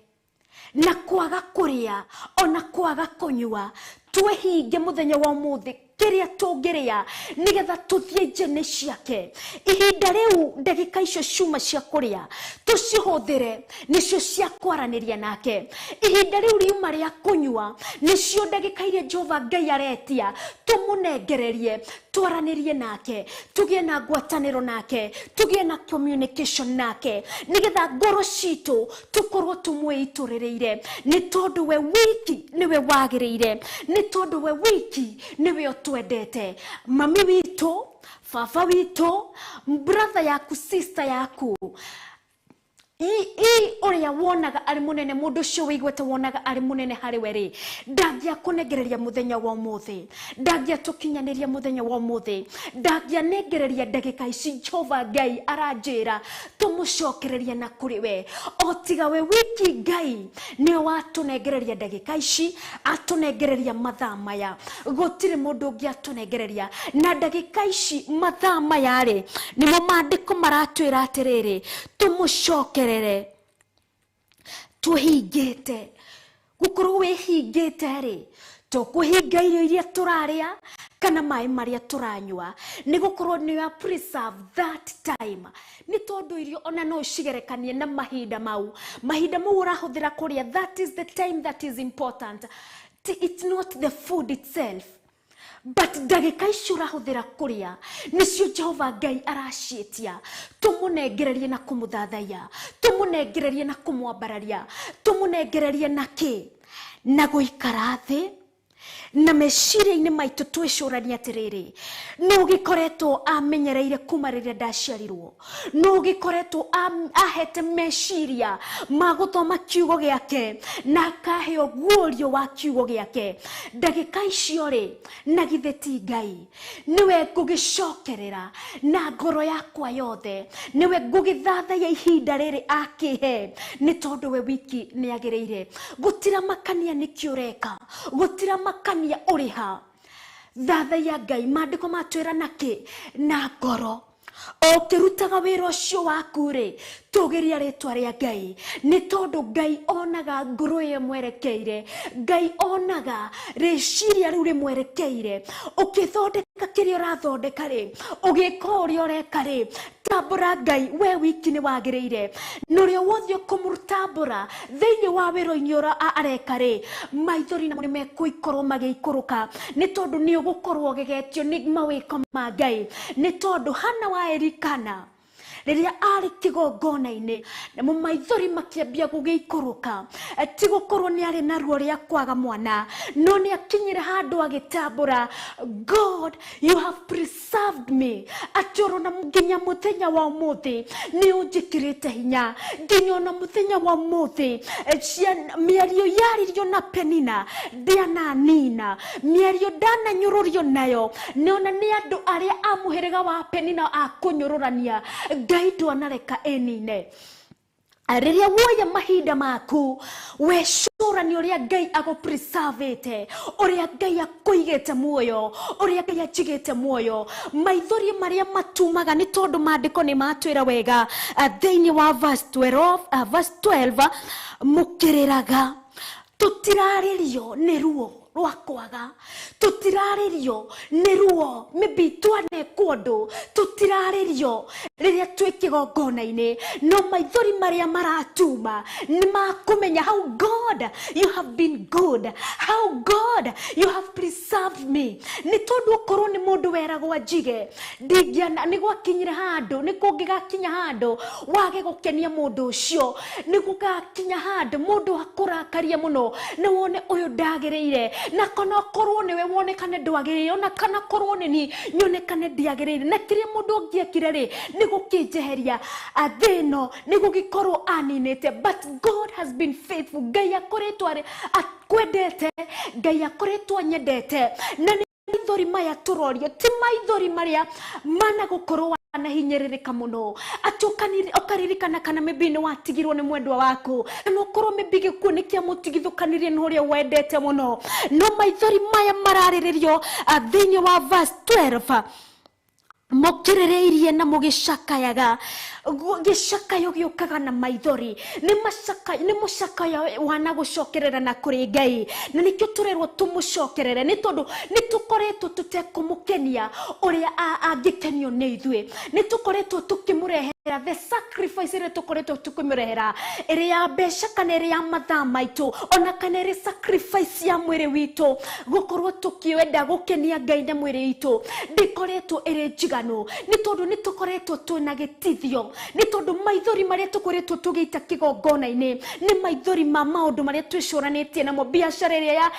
na kwaga kũrĩa ona kwaga kũnyua, twĩhinge mũthenya wa ũmũthĩ kĩrĩa tũngĩrĩa nĩgetha tũthiĩ njene ciake. Ihinda rĩu ndagĩka icio ciuma cia kũrĩa tũcihũthĩre nĩcio cia kwaranĩria nake. Ihinda rĩu riuma rĩa kũnyua nĩcio ndagĩka iria Jehova Ngai aretia tũmũnengererie, twaranĩrie nake, tũgĩe na ngwatanĩro nake, tũgĩe na communication nake, nĩgetha ngoro citũ tũkorwo tũmwĩitũrĩrĩire, nĩ tondũ we wiki nĩwe wagĩrĩire, nĩ tondũ we wiki nĩwe ũtwendete. Mami witũ, baba witũ, brother yaku, sister yaku, i ũrĩa wonaga arĩ mũnene, mũndũ ũcio wĩiguĩte wonaga arĩ mũnene harĩ we rĩ, ndangĩakũnengereria mũthenya wa ũmũthĩ, ndangĩatũkinyanĩria mũthenya wa ũmũthĩ, ndangĩanengereria ndagĩka ici. Jehova Ngai aranjĩra tũmũcokererie na kũrĩ we, o tiga we wiki Ngai nĩwe watũnengereria ndagĩka ici, atũnengereria mathaa maya. Gũtirĩ mũndũ ũngĩ atũnengereria na ndagĩka ici, mathaa maya rĩ, nĩmo maandĩko maratwĩra atĩrĩrĩ, tũmũcokerere twĩhingĩte. Gũkorwo wĩhingĩte rĩ, to kũhinga irio iria tũrarĩa kana maĩ marĩa tũranyua, nĩ gũkorwo nĩ ya preserve that time, nĩ tondũ irio ona no ũcigerekanie na mahinda mau, mahinda mau ũrahũthĩra kũrĩa. That is the time that is important. It's not the food itself, but ndagĩka icio ũrahũthĩra kũrĩa nĩcio Jehova Ngai araciĩtia tũmũnengererie na kũmũthathaiya, tũmũnengererie na kũmwambararia, tũmũnengererie na kĩ, na gũikara thĩ na meciria-inĩ maitũ twĩcũrania atĩrĩrĩ, nũ ũgĩkoretwo amenyereire kuma rĩrĩa ndaciarirwo, nũ ũgĩkoretwo ahete meciria ma gũthoma kiugo gĩake na akahe ũguũrio wa kiugo gĩake. Ndagĩka icio rĩ, na githĩ ti Ngai nĩwe ngũgĩcokerera na ngoro yakwa yothe, nĩwe ngũgĩthathaiya ihinda rĩrĩ akĩhe, nĩ tondũ we wiki nĩ agĩrĩire. Gũtiramakania nĩkĩ ũreka, gũtiramakania ũrĩha, thathaiya Ngai. Maandĩko matwĩra nakĩ? Na ngoro. O ũkĩrutaga wĩra ũcio waku rĩ, tũgĩria rĩtwa rĩa Ngai, nĩ tondũ Ngai onaga ngoro ĩyo ĩmwerekeire, Ngai onaga rĩciria rĩu rĩmwerekeire. Ũkĩthondeka kĩrĩa ũrathondeka rĩ, ũgĩka ũrĩa ũreka rĩ, tambũra Ngai, we wiki nĩ wagĩrĩire. Na ũrĩa wothe ũkũmũtambũra thĩinĩ wa wĩra-inĩ ũrĩa areka rĩ, maithori namo nĩ mekũikorwo magĩikũrũka, nĩ tondũ nĩ ũgũkorwo ũgegetio nĩ mawĩko ma Ngai. Nĩ tondũ Hana wa Elikana rĩrĩa arĩ kĩgongona-inĩ, namo maithori makĩambia gũgĩikũrũka, ti gũkorwo nĩ arĩ na ruo rĩa kwaga mwana, no nĩ akinyire handũ agĩtambũra, "God, you have preserved me," atĩ orona nginya mũthenya wa ũmũthĩ nĩ ũnjĩkĩrĩte hinya, nginya ona mũthenya wa ũmũthĩ mĩario yaririo na Penina ndĩananina, mĩario ndananyũrũrio nayo nĩ ona nĩ andũ arĩa a mũhĩrĩga wa Penina akũnyũrũrania, Ngai ndwanareka ĩnine. Rĩrĩa woya mahinda maku wecũrania. Wecũrania ũrĩa Ngai agũpreservĩte, ũrĩa Ngai akũigĩte muoyo, ũrĩa Ngai anjigĩte muoyo, maithori marĩa matumaga nĩ tondũ maandĩko nĩ matwĩra wega thĩinĩ wa verse 12, verse 12 mũkĩrĩraga tũtirarĩrio nĩ ruo rwa kwaga, tũtirarĩrio nĩ ruo maybe twanekwo ũndũ, tũtirarĩrio rĩrĩa twĩ kĩgongona-inĩ, no maithori marĩa maratuma nĩ makũmenya how God you have been good, how God you have preserved me. Nĩ tondũ okorwo nĩ mũndũ weragwo njige ndingĩana, nĩ gwakinyire handũ, nĩ kũngĩgakinya handũ wage gũkenia mũndũ ũcio, nĩ gũgakinya handũ mũndũ akũrakaria mũno na wone ũyũ ndagĩrĩire, na kana korwo nĩwe wonekane ndwagĩrĩire, ona kana korwo nĩ niĩ nyonekane ndiagĩrĩire, na kĩrĩa mũndũ ũngĩekire rĩ nĩ gũkĩnjeheria thĩ ĩno, nĩ gũgĩkorwo aninĩte. But God has been faithful. Ngai akoretwo arĩ akwendete, Ngai akoretwo anyendete, na nĩ maithori maya tũrorio ti maithori marĩa mana gũkorwo wanahinyĩrĩrĩka mũno, atĩ ũkaririkana kana maybe nĩ watigirwo nĩ mwendwa waku, kana ũkorwo maybe gĩkuũ nĩ kĩamũtigithũkanirie na ũrĩa wendete mũno. No maithori maya mararĩrĩrio thĩinĩ wa verse 12, mũkĩrĩrĩirie na mũgĩcakayaga. Gĩcakayo gĩũkaga na maithori, nĩ mũcakayo wana gũcokerera na kũrĩ Ngai, na nĩkĩo tũrerwo tũmũcokerere, nĩ tondũ nĩ tũkoretwo tũtekũmũkenia ũrĩa angĩkenio nĩ ithuĩ, nĩ tũkoretwo tũkĩmũrehera the sacrifice ĩrĩa tũkoretwo tũkĩmũrehera, ĩrĩ ya mbeca kana ĩrĩ ya mathaa maitũ, ona kana ĩrĩ sacrifice ya mwĩrĩ witũ, gũkorwo tũkĩenda gũkenia Ngai na mwĩrĩ witũ ndĩkoretwo ĩrĩ njiganu, nĩ tondũ nĩ tũkoretwo twĩna gĩtithio, nĩ tondũ maithori marĩa tũkoretwo tũgĩita kĩgongona-inĩ nĩ maithori ma maũndũ marĩa twĩcũranĩtie namo, biacara ĩrĩa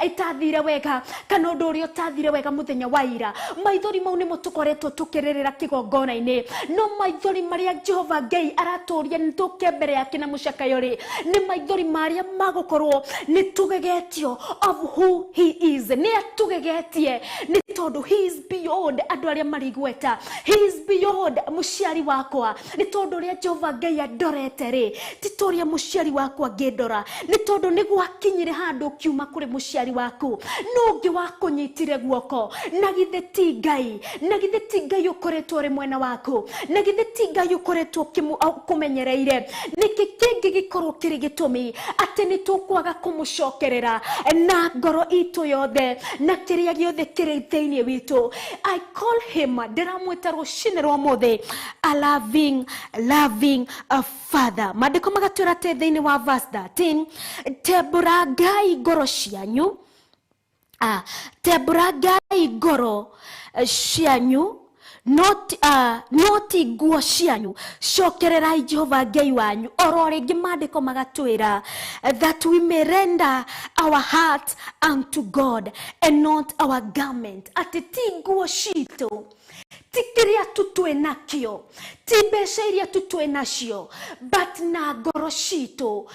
ĩtathire wega kana ũndũ ũrĩa ũtathire wega mũthenya wa ira, maithori mau nĩmo tũkoretwo tũkĩrĩrĩra kĩgongona-inĩ. No maithori marĩa Jehova Ngai aratũria nĩ tũke mbere yake na mũcakayo rĩ, nĩ maithori marĩa magũkorwo nĩ tũgegetio of who he is, nĩ atũgegetie nĩ tondũ he is beyond andũ arĩa marĩ igweta, he is beyond mũciari wakwa, nĩ tondũ ũrĩa Jehova Ngai andorete rĩ ti ta ũrĩa mũciari wakwa angĩndora, nĩ tondũ nĩ gwakinyire handũ ũkiuma kũrĩ mũciari waku no ũngĩ wakũnyitire guoko, na githĩ ti Ngai, na githĩ ti Ngai ũkoretwo ũrĩ mwena waku, na githĩ ti Ngai ũkoretwo ũkũmenyereire. Nĩkĩ kĩngĩ gĩkorwo kĩrĩ gĩtũmi atĩ nĩ tũkwaga kũmũcokerera na ngoro itũ yothe na kĩrĩa gĩothe kĩrĩ thĩinĩ witũ? I call him, ndĩramwĩta rũcinĩ rwa ũmũthĩ, a loving, loving father. Maandĩko magatwĩra atĩ thĩinĩ wa verse 13, tembũrangai ngoro cianyu, tembũrangai ngoro cianyu, no ti nguo cianyu, cokererai Jehova Ngai wanyu. Oro rĩngĩ maandĩko magatwĩra that we may render our heart unto God and not our garment, atĩ ti nguo citũ, ti kĩrĩa tu twĩ nakĩo, ti mbeca iria tu twĩ nacio, but na ngoro citũ,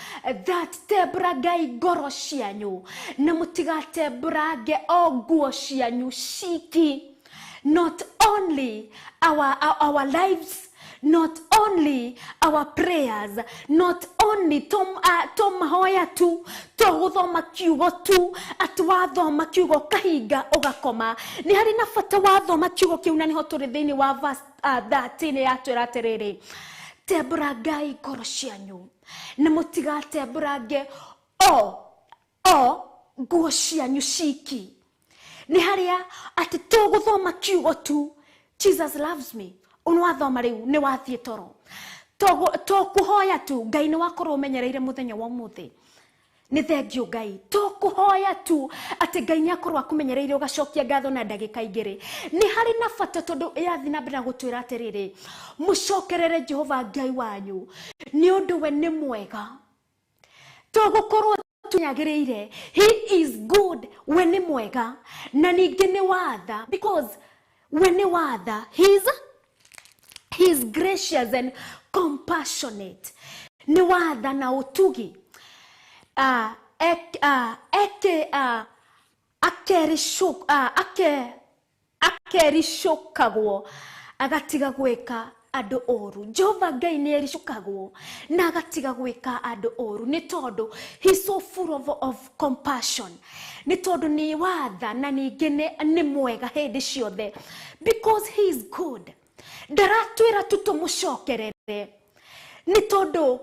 that tembũrangai ngoro cianyu na mũtigatembũrange o nguo cianyu ciki. Not only our lives, not only our prayers, not only to mahoya tu, to gũthoma kiugo tu, atĩ wathoma kiugo kahinga ũgakoma. Nĩ harĩ na bata wathoma kiugo kĩu, na nĩho tũrĩ thĩinĩ wa verse 13 yatwĩra atĩrĩrĩ, tembũrangai ngoro cianyu na mũtigatembũrange o nguo cianyu ciki. Nĩ harĩa atĩ tũgũthoma kiugo tu, Jesus loves me, ũnĩ wathoma rĩu nĩ wathiĩ toro, tũkũhoya tu, Ngai nĩ wakorwo ũmenyereire mũthenya wa ũmũthĩ, nĩ thengio Ngai, tũkũhoya tu atĩ Ngai nĩ akorwo akũmenyereire ũgacokia ngatho na ndagĩka igĩrĩ. Nĩ harĩ na bata tondũ ĩrathiĩ na mbere na gũtwĩra atĩrĩrĩ, mũcokerere Jehova Ngai wanyu nĩ ũndũ we nĩ mwega, tũgũkorwo tunyagĩrĩire, he is good, we nĩ mwega, na ningĩ nĩ watha, because we nĩ watha, he is gracious and compassionate, nĩ watha na ũtugi, akericũkagwo agatiga gwĩka andũ ũru. Jehova Ngai nĩ ericũkagwo na agatiga gwĩka andũ ũru, nĩ tondũ he is so full of compassion, nĩ tondũ nĩ watha na ningĩ nĩ mwega hĩndĩ ciothe, because he is good. Ndaratwĩra tu tũmũcokerere nĩ tondũ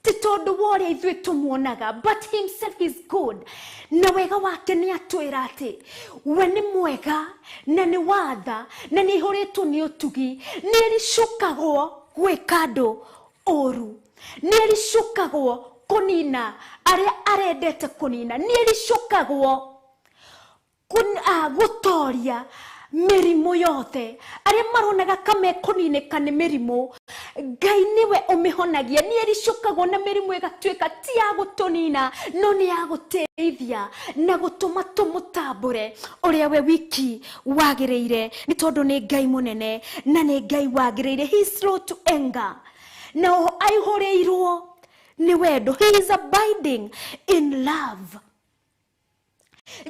ti tondũ wa ũrĩa ithuĩ tũmuonaga, but himself is good. Na wega wake nĩ atwĩra atĩ we nĩ mwega na nĩ watha na nĩ aihũrĩtwo nĩ ũtugi. Nĩ ericũkagwo gwĩka andũ ũru, nĩ ericũkagwo kũnina arĩa arendete kũnina, nĩ ericũkagwo gũtoria mĩrimũ yothe. Arĩa maronaga kamekũninĩka nĩ mĩrimũ, Ngai nĩwe ũmĩhonagia. Nĩ ericũkagwo na mĩrimũ ĩgatuĩka ti ya gũtũnina, no nĩ ya gũteithia na gũtũma tũmũtambũre ũrĩa we wiki wagĩrĩire, nĩ tondũ nĩ Ngai mũnene na nĩ Ngai wagĩrĩire. He is slow to anger, na aihũrĩirwo nĩ wendo. He is abiding in love.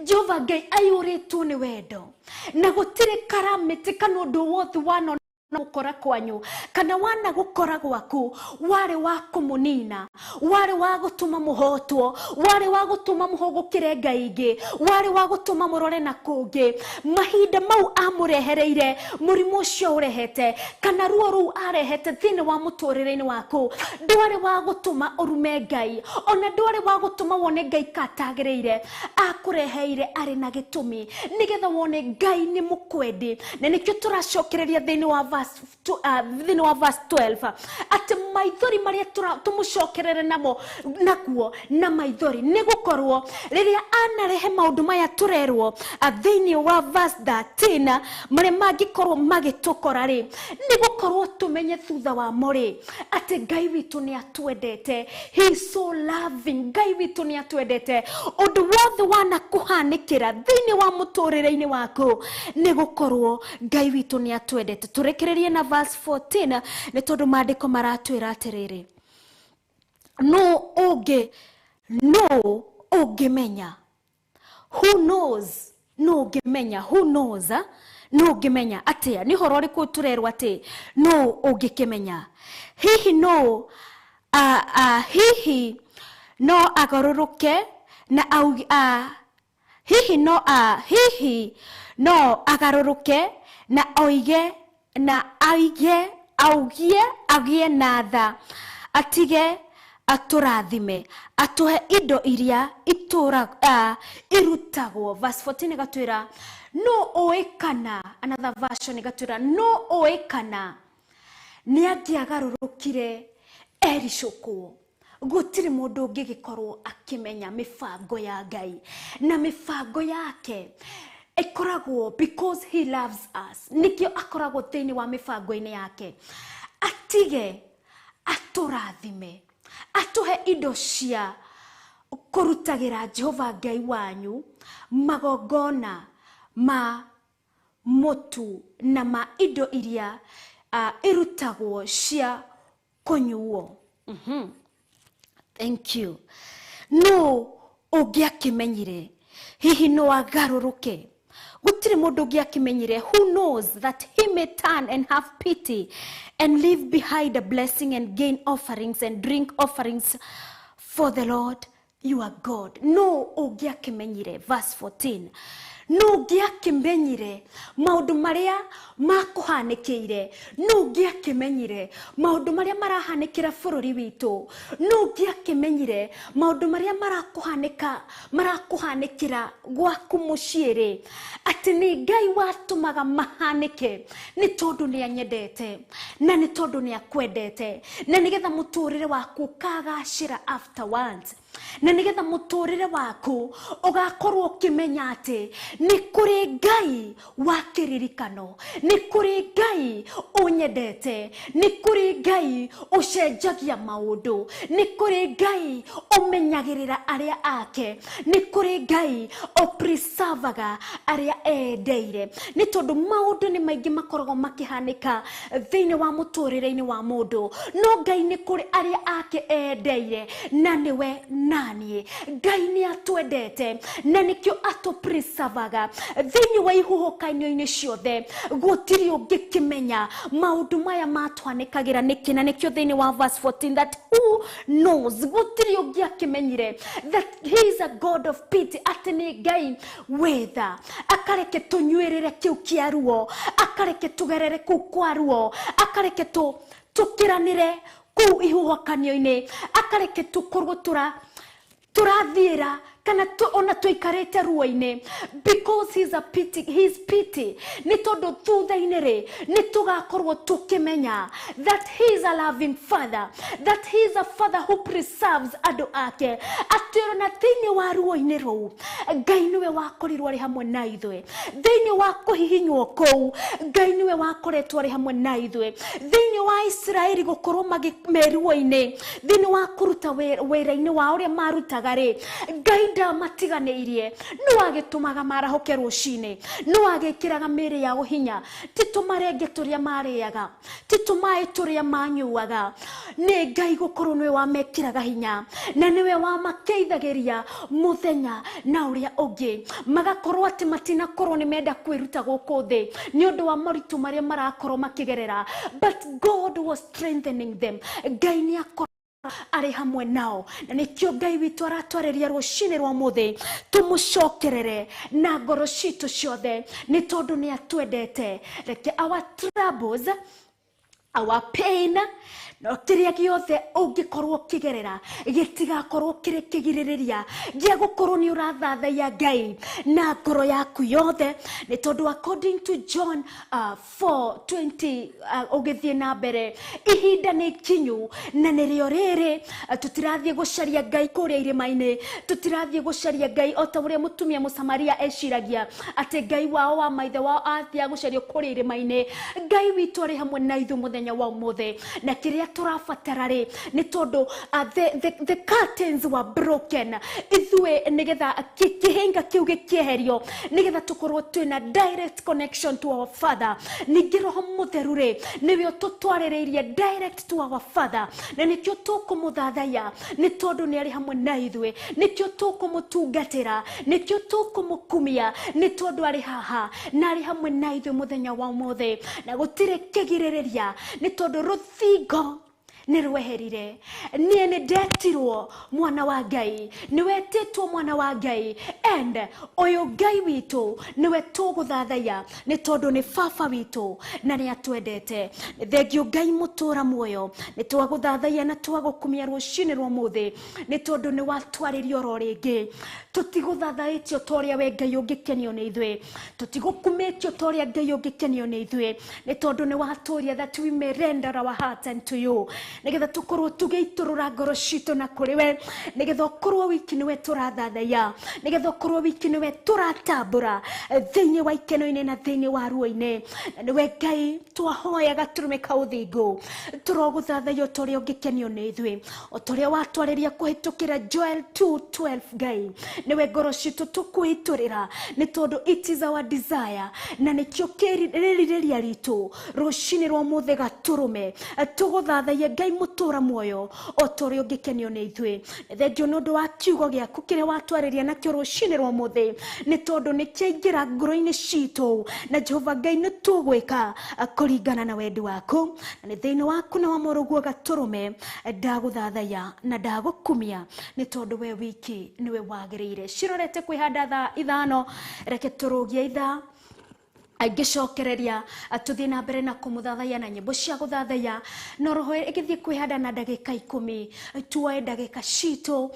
Jehova Ngai aihũrĩtwo nĩ wendo, na gũtirĩ karamĩtĩ kana ũndũ wothe wanona gũkora kwanyu kana wana gũkora gwaku warĩ wa kũmũnina, warĩ wa gũtũma mũhotwo, warĩ wa gũtũma mũhũgũkĩre Ngai ingĩ, warĩ wa gũtũma mũrore na kũngĩ. Mahinda mau amũrehereire mũrimũ ũcio ũrehete kana ruo rũu arehete thĩinĩ wa mũtũrĩre-inĩ waku, ndwarĩ wa gũtũma ũrume Ngai, ona ndwarĩ wa gũtũma wone Ngai katagĩrĩire. Akũreheire arĩ na gĩtũmi nĩgetha wone Ngai nĩ mũkwendi. Na nĩkĩo tũracokereria thĩinĩ wa verse thĩinĩ wa verse 12 atĩ maithori marĩa tũmũcokerere namo nakuo na maithori, nĩ gũkorwo rĩrĩa anarehe maũndũ maya tũrerwo thĩinĩ wa verse 13 marĩa mangĩkorwo magĩtũkora rĩ, nĩ gũkorwo tũmenye thutha wa mo rĩ atĩ Ngai witũ nĩ atwendete. He is so loving. Ngai witũ nĩ atwendete. Ũndũ wothe wanakũhanĩkĩra thĩinĩ wa mũtũrĩre-inĩ waku, nĩ gũkorwo Ngai witũ nĩ atwendete. Tũrekererie na verse 14, nĩ tondũ maandĩko maratwĩra atĩrĩrĩ, nũ ũngĩmenya? Who knows? Nũ ũngĩmenya? Who knows? Nũ ũngĩmenya atĩa? Nĩ ũhoro ũrĩkũ tũrerwo atĩ nũ ũngĩkĩmenya? Hihi nũ hihi no agarũrũke na hihi no hihi no agarũrũke na oige na aige augie agie na tha, atige atũrathime, atũhe indo iria irutagwo. Verse 14 ĩgatwĩra no ũĩ kana, another version ĩgatwĩra no ũĩ kana nĩ angĩagarũrũkire ericũkwo. Gũtirĩ mũndũ ũngĩgĩkorwo akĩmenya mĩbango ya Ngai na mĩbango yake ĩkoragwo, because he loves us, nĩkĩo akoragwo thĩinĩ wa mĩbango-inĩ yake, atige atũrathime, atũhe indo cia kũrutagĩra Jehova Ngai wanyu magongona ma mũtu na ma indo iria irutagwo cia kũnyuo. Thank you. No ũngĩakĩmenyire, hihi no agarũrũke? Gũtirĩ mũndũ ũngĩakĩmenyire. Who knows that he may turn and have pity and leave behind a blessing and gain offerings and drink offerings for the Lord your God. No ũngĩakĩmenyire, verse 14, no ũngĩakĩmenyire maũndũ marĩa makũhanĩkĩire, no ũngĩakĩmenyire maũndũ marĩa marahanĩkĩra bũrũri witũ, no ũngĩakĩmenyire maũndũ marĩa marakũhanĩkĩra gwaku mũciĩ rĩ, atĩ nĩ Ngai watũmaga mahanĩke, nĩ tondũ nĩ anyendete na nĩ tondũ nĩ akwendete, na nĩgetha mũtũrĩre waku ũkagacĩra afterwards, na nĩgetha mũtũrĩre waku ũgakorwo ũkĩmenya atĩ nĩ kũrĩ Ngai wa kĩririkano, nĩ kũrĩ Ngai ũnyendete, nĩ kũrĩ Ngai ũcenjagia maũndũ, nĩ kũrĩ Ngai ũmenyagĩrĩra arĩa ake, nĩ kũrĩ Ngai ũpreservaga arĩa endeire. Nĩ tondũ maũndũ nĩ maingĩ makoragwo makĩhanĩka thĩinĩ wa mũtũrĩre-inĩ wa mũndũ, no Ngai nĩ kũrĩ arĩa ake endeire, na nĩwe naniĩ. Ngai nĩ atwendete na nĩkĩo atũpreservaga thĩinĩ wa ihuhũkanio-inĩ ciothe. Gũtirĩ ũngĩkĩmenya maũndũ maya matwanĩkagĩra nĩkĩ, na nĩkĩo thĩinĩ wa verse 14 that who knows, gũtirĩ ũngĩakĩmenyire that he is a God of pity, atĩ nĩ Ngai wetha akareke tũnyuĩrĩre kĩu kĩa ruo, akareke tũgerere kũu kwa ruo, akareke tũkĩranĩre kũu ihuhũkanio-inĩ, akareke tũkorwo tũrathiĩra kana ona tũikarĩte ruo-inĩ, because he's a pity, he's pity. Nĩ tondũ thutha-inĩ rĩ nĩ tũgakorwo tũkĩmenya that he is a loving father, that he is a father who preserves andũ ake. Atĩ ona thĩinĩ wa ruo-inĩ rũu Ngai nĩwe wakorirwo arĩ hamwe na ithuĩ, thĩinĩ wa kũhihinywo kũu Ngai nĩwe wakoretwo arĩ hamwe na ithuĩ, thĩinĩ wa Isiraeli gũkorwo me ruo-inĩ, thĩinĩ wa kũruta wĩra-inĩ wa ũrĩa marutaga rĩ, Ngai ndamatiganĩirie, no agĩtũmaga marahũke rũcinĩ, no agĩkĩraga mĩĩrĩ yao hinya. Ti tũmarenge tũrĩa marĩaga, ti tũmaĩ tũrĩa manyuaga, nĩ Ngai gũkorwo nĩwe wamekĩraga hinya na nĩwe wamakeithagĩria mũthenya na ũrĩa ũngĩ, magakorwo atĩ matinakorwo nĩ menda kwĩruta gũkũ thĩ nĩ ũndũ wa moritũ marĩa marakorwo makĩgerera, but God was strengthening them. Ngai nĩ akorwo arĩ hamwe nao, na nĩkĩo Ngai witũ aratwarĩria rũcinĩ rwa mũthĩ tũmũcokerere na ngoro citũ ciothe, nĩ tondũ nĩ atwendete. Reke our troubles, our pain, no kĩrĩa gĩothe ũngĩkorwo ũkĩgerera gĩtigakorwo kĩrĩ kĩgirĩrĩria gĩa gũkorwo nĩ ũrathathaiya Ngai na ngoro yaku yothe, nĩ tondũ according to John 4:20 ũgĩthiĩ na mbere, ihinda nĩ ikinyu na nĩrĩo rĩrĩ. Tũtirathiĩ gũcaria Ngai kũrĩa irĩma-inĩ, tũtirathiĩ gũcaria Ngai o ta ũrĩa mũtumia Mũsamaria eciragia atĩ Ngai wao wa maithe wao athiaga gũcario kũrĩa irĩma-inĩ. Ngai witũ arĩ hamwe na ithuĩ mũthenya wa ũmũthĩ, na kĩrĩa tũrabatara rĩ nĩ tondũ the curtains were broken, ithuĩ nĩgetha kĩhĩnga kĩu gĩkĩeherio, nĩgetha tũkorwo twĩna direct connection to our Father. Ningĩ Roho Mũtheru rĩ nĩwe ũtũtwarĩrĩirie direct to our Father, na nĩkĩo tũkũmũthathaiya nĩ tondũ nĩ arĩ hamwe na ithuĩ, nĩkĩo tũkũmũtungatĩra, nĩkĩo tũkũmũkumia nĩ tondũ arĩ haha na arĩ hamwe na ithuĩ mũthenya wa ũmũthĩ, na gũtirĩ kĩgirĩrĩria nĩ tondũ rũthingo nĩ rweherire. Niĩ nĩ ndetirwo mwana wa Ngai, nĩ wetĩtwo mwana wa Ngai, and ũyũ Ngai witũ nĩwe tũgũthathaiya nĩ tondũ nĩ baba witũ na nĩ atwendete. Thengio Ngai mũtũra muoyo, nĩ twagũthathaiya na twagũkumia rũcinĩ rwa ũmũthĩ nĩ tondũ nĩ watwarĩria oro rĩngĩ. Tũtigũthathaĩtio ta ũrĩa we Ngai ũngĩkenio nĩ ithuĩ, tũtigũkumĩtio ta ũrĩa Ngai ũngĩkenio nĩ ithuĩ, nĩ tondũ nĩ watũria that we may render our hearts unto you, nĩgetha tũkorwo tũgĩitũrũra ngoro citũ na kũrĩ we, nĩgetha ũkorwo wiki nĩwe tũrathathaiya, nĩgetha ũkorwo wiki nĩwe tũratambũra thĩinĩ wa ikeno-inĩ na thĩinĩ wa ruo-inĩ. Na nĩwe Ngai twahoya gatũrũme ka ũthingu, tũrogũthathaiya o ta ũrĩa ũngĩkenio nĩ ithuĩ, o ta ũrĩa watwarĩria kũhĩtũkĩra Joel 2:12. Ngai nĩwe ngoro citũ tũkwĩitũrĩra nĩ tondũ it is our desire, na nĩkĩo kĩrirĩria ritũ rũcinĩ rwa ũmũthĩ gatũrũme tũgũthathaiya Ngai mũtũra muoyo o ta ũrĩa ũngĩkenio nĩ ithuĩ. Thengio nĩ ũndũ wa kiugo gĩaku kĩrĩa watwarĩria nakĩo rũcinĩ rwa ũmũthĩ, nĩ tondũ nĩ kĩaingĩra ngoro-inĩ citũ, na Jehova Ngai nĩ tũgwĩka kũringana na wendi waku, na nĩ thĩinĩ waku na wa mũrũguo gatũrũme ndagũthathaiya na ndagũkumia nĩ tondũ we wiki nĩwe wagĩrĩire. Cirorete kwĩhanda thaa 5, reke tũrũgie ithaa ngĩcokereria tũthiĩ na mbere na kũmũthathaiya na nyĩmbo cia gũthathaiya, no roho ĩgĩthiĩ kwĩhanda na ndagĩka 10, tuoe ndagĩka citũ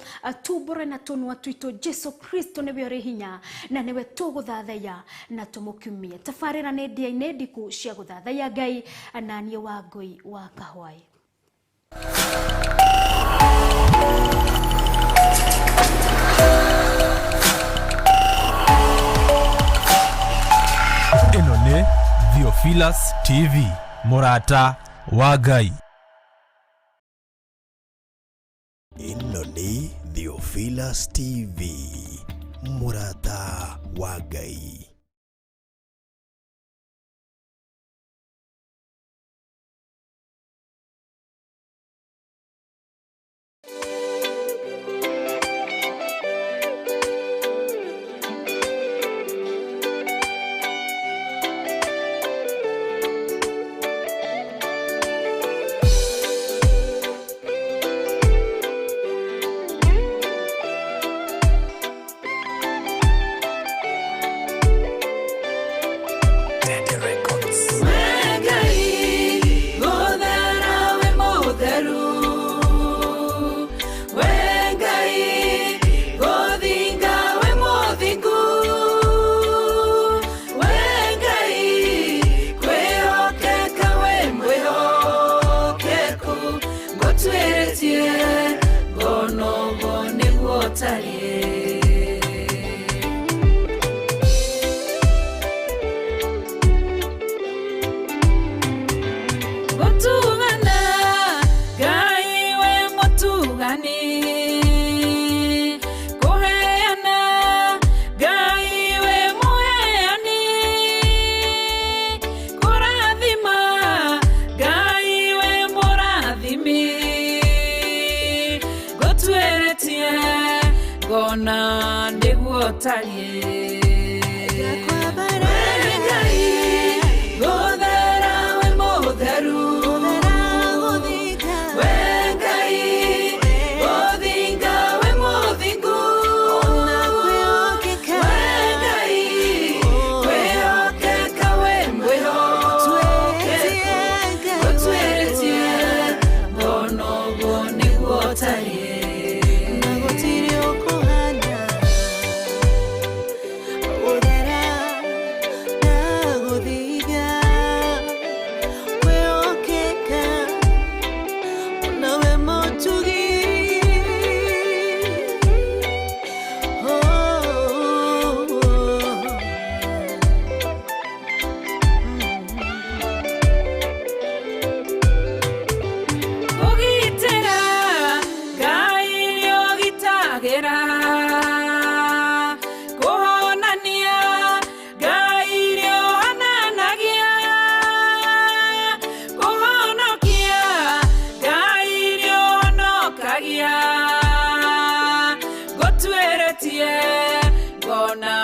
tumbũre na tũnua twitũ Jesu Kristo nĩwe ũrĩ hinya na nĩwe tũgũthathaiya na tũmũkumie. Tabarĩra nĩ ndia-inĩ ndiku cia gũthathaiya Ngai, na niĩ Wangũi wa Kahwaĩ. Ĩno nĩ Theophilus TV, mũrata wa Ngai. Ĩno nĩ Theophilus TV, mũrata wa Ngai. ũtariĩ. Gũtugana, Ngai we mũtugani. Kũheana, Ngai we mũheani. Kũrathima, Ngai we mũrathimi. Ngũtuĩrĩtie, ngona nĩguo ũtariĩ. We Ngai, gũthera wĩ mũtheru. We Ngai, gũthinga wĩ mũthingu. We Ngai, kwĩhokeka wĩ mwĩhokeku. Gũtuĩrĩtie, ngona ũguo nĩguo ũtariĩ. Kũgitĩra, Ngai nĩũgitagĩra. Kũhonania, Ngai nĩũhonanagia. Kũhonokia, Ngai nĩũhonokagia. Ngũtuĩrĩtie, ngona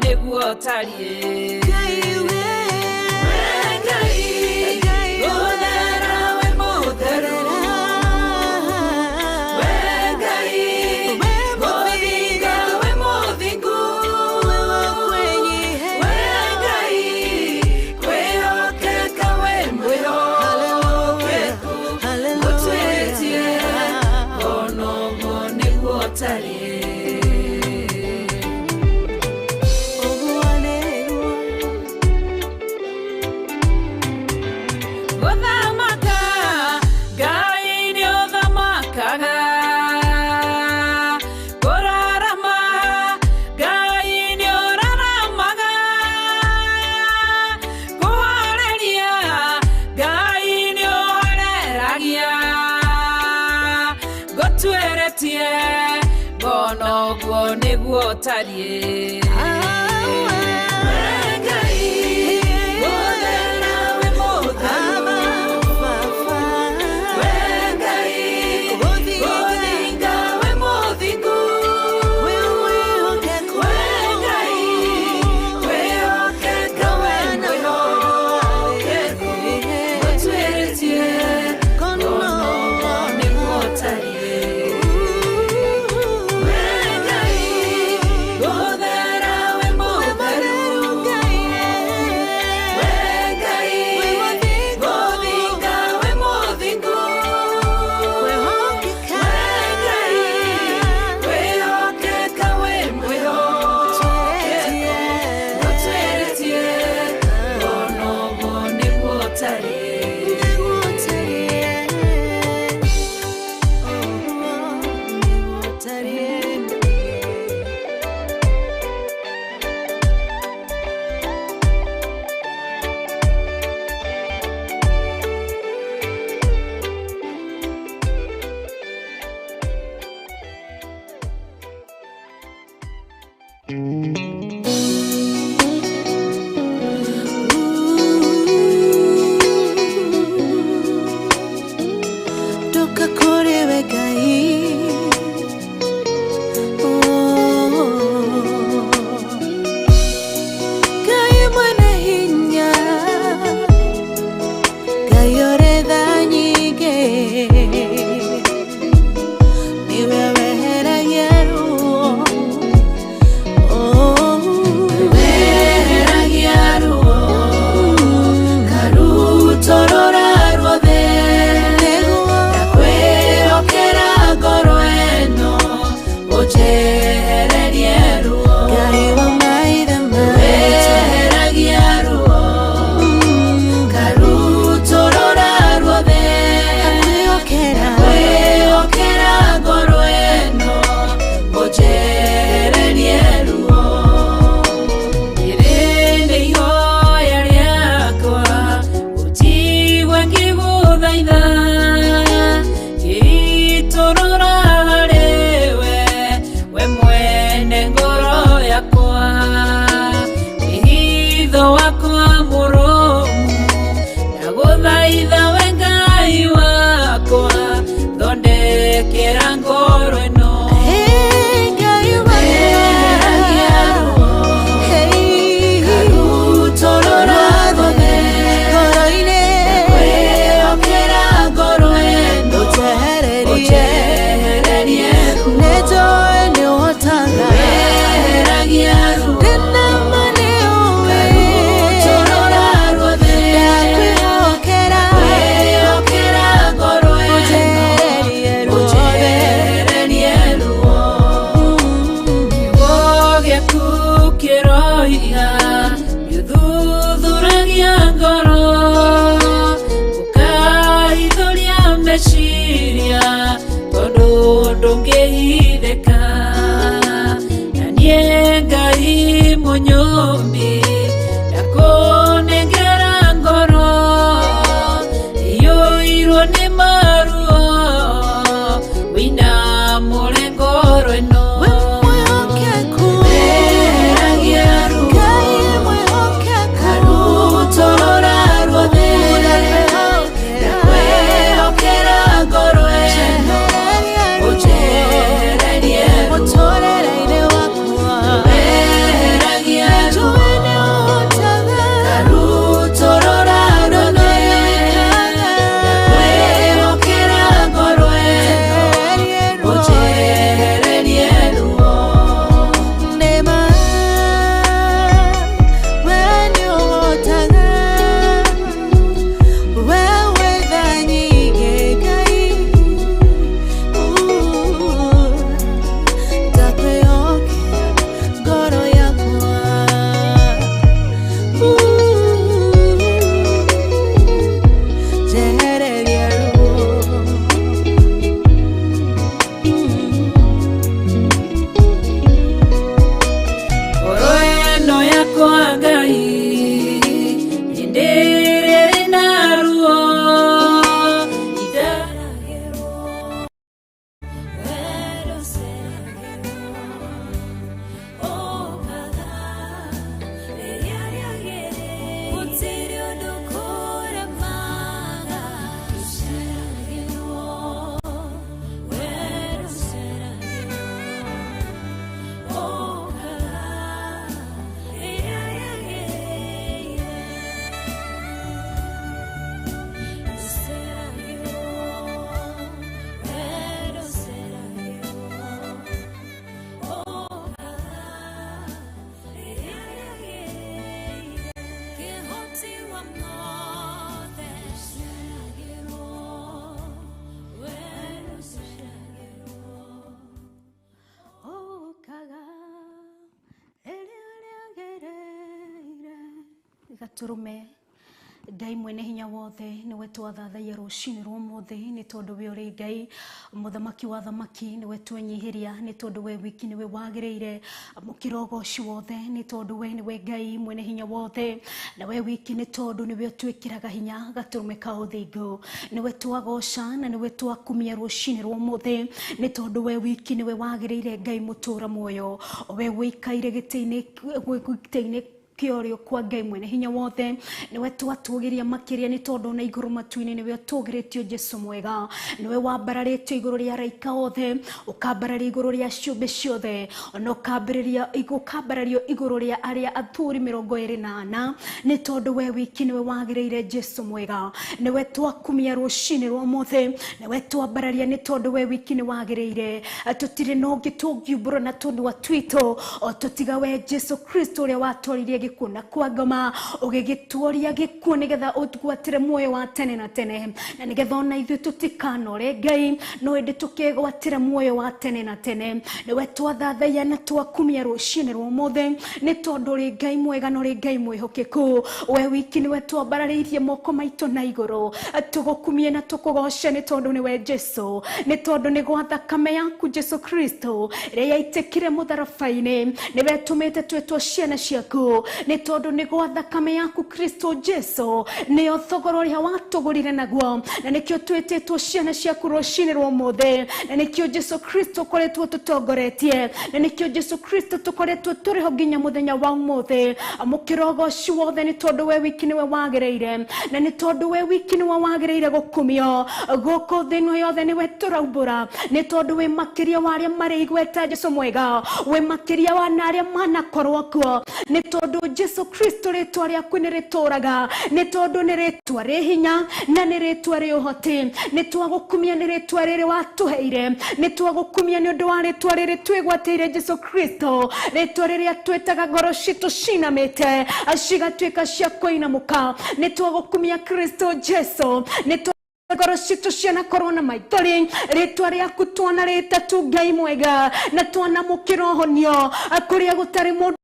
nĩguo ũtariĩ. We Ngai, gũthera wĩ mũtheru. We Ngai, gũthinga wĩ mũthingu. We Ngai, kwĩhokeka wĩ mwĩhokeku. Ngũtuĩrĩtie, ngona ũguo nĩguo ũtariĩ. Gũthamaka, Ngai nĩũthamakaga. Kũrarama, Ngai nĩũraramaga. Kũhoreria, Ngai nĩũhoreragia. Ngũtuĩrĩtie, ngona ũguo nĩguo ũtariĩ. We Ngai, gũthera wĩ mũtheru. We Ngai, gũthinga wĩ mũthingu. We Ngai, kwĩhokeka wĩ mwĩhokeku. Ngũtuĩrĩtie, ngona ũguo nĩguo ũtariĩ. We Ngai, gũthera wĩ mũtheru. Mũnyũmbi ndakũnengera ngoro iyũirwo nĩ maruo wĩna mũre ngoro ĩno. We mwĩhokeku. Weragia ruo. Ngai mwĩhokeku. Karutorora ruothe. Ndakwĩhokera ngoro ĩno. Ũnjehererie ruo. Mũtũrĩre-inĩ wakwa. Weragia ruo. Njũĩ nĩũhotaga. Karutorora ruothe. Ndakwĩhokera ngoro ĩno. Njehererie ruo. Ũnjehererie ruo. Nĩma, we nĩũhotaga. We wĩ tha nyingĩ Ngai. Ndakwĩhokera ngoro yakwa. Njehereria ruo. Ngoro ĩno yakwa Ngai hĩndĩ ĩrĩa ĩrĩ na ruo itaragĩrwo wendo ũceragĩrwo ũkaga rĩrĩa rĩagĩrĩire gũtirĩ ũndũ kũremaga ũceragĩrwo wendo ũceragĩrwo. Ũkaga rĩrĩa rĩagĩrĩire. Gatũrũme Ngai mwene hinya wothe nĩwe twathathaiya rũcinĩ rwa ũmũthĩ nĩ tondũ we ũrĩ Ngai mũthamaki wa thamaki nĩwe twenyihĩria nĩ tondũ we wiki nĩwe wagĩrĩire mũkĩra ũgoci wothe nĩ tondũ we nĩwe Ngai mwene hinya wothe na we wiki nĩ tondũ nĩwe ũtwĩkĩraga hinya gatũrũme ka ũthingu nĩwe twagoca na nĩwe twakumia rũcinĩ rwa ũmũthĩ nĩ tondũ we wiki nĩwe wagĩrĩire Ngai mũtũra muoyo we wĩikaire gĩtĩ-inĩ kĩorio kwa Ngai mwene hinya wothe nĩwe twatũgĩria makĩria nĩ tondũ na igũrũ matu-inĩ nĩwe ũtũgĩrĩtio Jesu mwega nĩwe wambararĩtio igũrũ rĩa araika othe ũkambarario igũrũ rĩa ciũmbe ciothe ona ũkambarario igũrũ rĩa arĩa athuri 24 nĩ tondũ we wiki nĩwe wagĩrĩire Jesu mwega nĩwe twakumia rũcinĩ rwa ũmũthĩ nĩwe twambararia nĩ tondũ we wiki nĩ wagĩrĩire tũtirĩ na ũngĩ tũngiumbũra na tũnua twitũ o tũtiga we Jesu Kristo ũrĩa watwaririe gĩkuũ na kwa ngoma ũgĩgĩtuoria gĩkuũ nĩgetha ũtugwatĩre muoyo wa tene na tene na nĩgetha ona ithuĩ tũtikanore Ngai no ĩndĩ tũkegwatĩra muoyo wa tene na tene nĩwe twathathaiya na twakumia rũcinĩ rwa ũmũthĩ nĩ tondũ ũrĩ Ngai mwega na ũrĩ Ngai mwĩhokeku we wiki nĩwe twambararĩirie moko maitũ na igũrũ tũgũkumie na tũkũgoce nĩ tondũ nĩwe Jesu nĩ tondũ nĩ gwa thakame yaku Jesu Kristo ĩrĩa yaitĩkire mũtharaba-inĩ nĩwe tũmĩte twĩtwo ciana ciaku nĩ tondũ nĩ gwa thakame yaku Kristo Jesu nĩyo thogora ũrĩa watũgũrire naguo na nĩkĩo twĩtĩtwo ciana ciaku rũcinĩ rwa ũmũthĩ na nĩkĩo Jesu Kristo ũkoretwo tũtongoretie na nĩkĩo Jesu Kristo tũkoretwo tũrĩ ho nginya mũthenya wa ũmũthĩ amũkĩra ũgoci wothe nĩ tondũ we wiki nĩwe wagĩrĩire na nĩ tondũ we wiki nĩwe wagĩrĩire gũkumio gũkũ thĩ ĩno yothe nĩwe tũraumbũra nĩ tondũ wĩ makĩria wa arĩa marĩ igweta Jesu mwega wĩ makĩria wa na arĩa manakorwo kuo nĩ tondũ Jesu Kristo rĩtwa rĩaku nĩ rĩtũraga nĩ tondũ nĩ rĩtwa rĩ hinya na nĩ rĩtwa rĩ ũhoti nĩ twagũkumia nĩ rĩtwa rĩrĩ watũheire nĩ twagũkumia nĩ ũndũ wa rĩtwa rĩrĩ twĩgwatĩire Jesu Kristo rĩtwa rĩrĩa twĩtaga ngoro citũ cinamĩte cigatuĩka cia kũinamũka nĩ twagũkumia Kristo Jesu nĩ ngoro citũ cianakorwo na maithori rĩtwa rĩaku twanarĩta tu Ngai mwega na twanamũkĩra ũhonio kũrĩa gũtarĩ mũndũ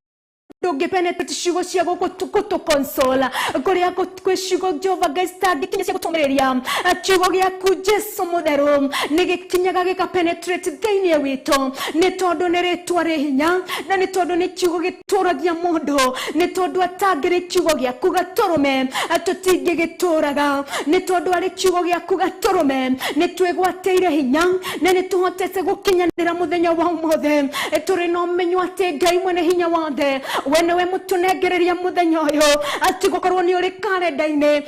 Ndũngĩpenetrate ciugo cia gũtũkonsola kũrĩa kwĩ ciugo Jehova Ngai citangĩkinya cia gũtũmĩrĩria. Kiugo gĩaku Jesu mũtheru nĩ gĩkinyaga gĩkapenetrate thĩinĩ witũ, nĩ tondũ nĩ rĩtwa rĩ hinya, na nĩ tondũ nĩ kiugo gĩtũragia mũndũ, nĩ tondũ atangĩrĩ kiugo gĩaku gatũrũme tũtingĩgĩtũraga, nĩ tondũ arĩ kiugo gĩaku gatũrũme nĩ twĩgwatĩire hinya na nĩ tũhotete gũkinyanĩra mũthenya wa ũmũthĩ. Tũrĩ na ũmenyo atĩ Ngai mwene hinya wothe we nĩwe mũtũnengereria mũthenya ũyũ, atĩ gũkorwo nĩ ũrĩ karenda-inĩ,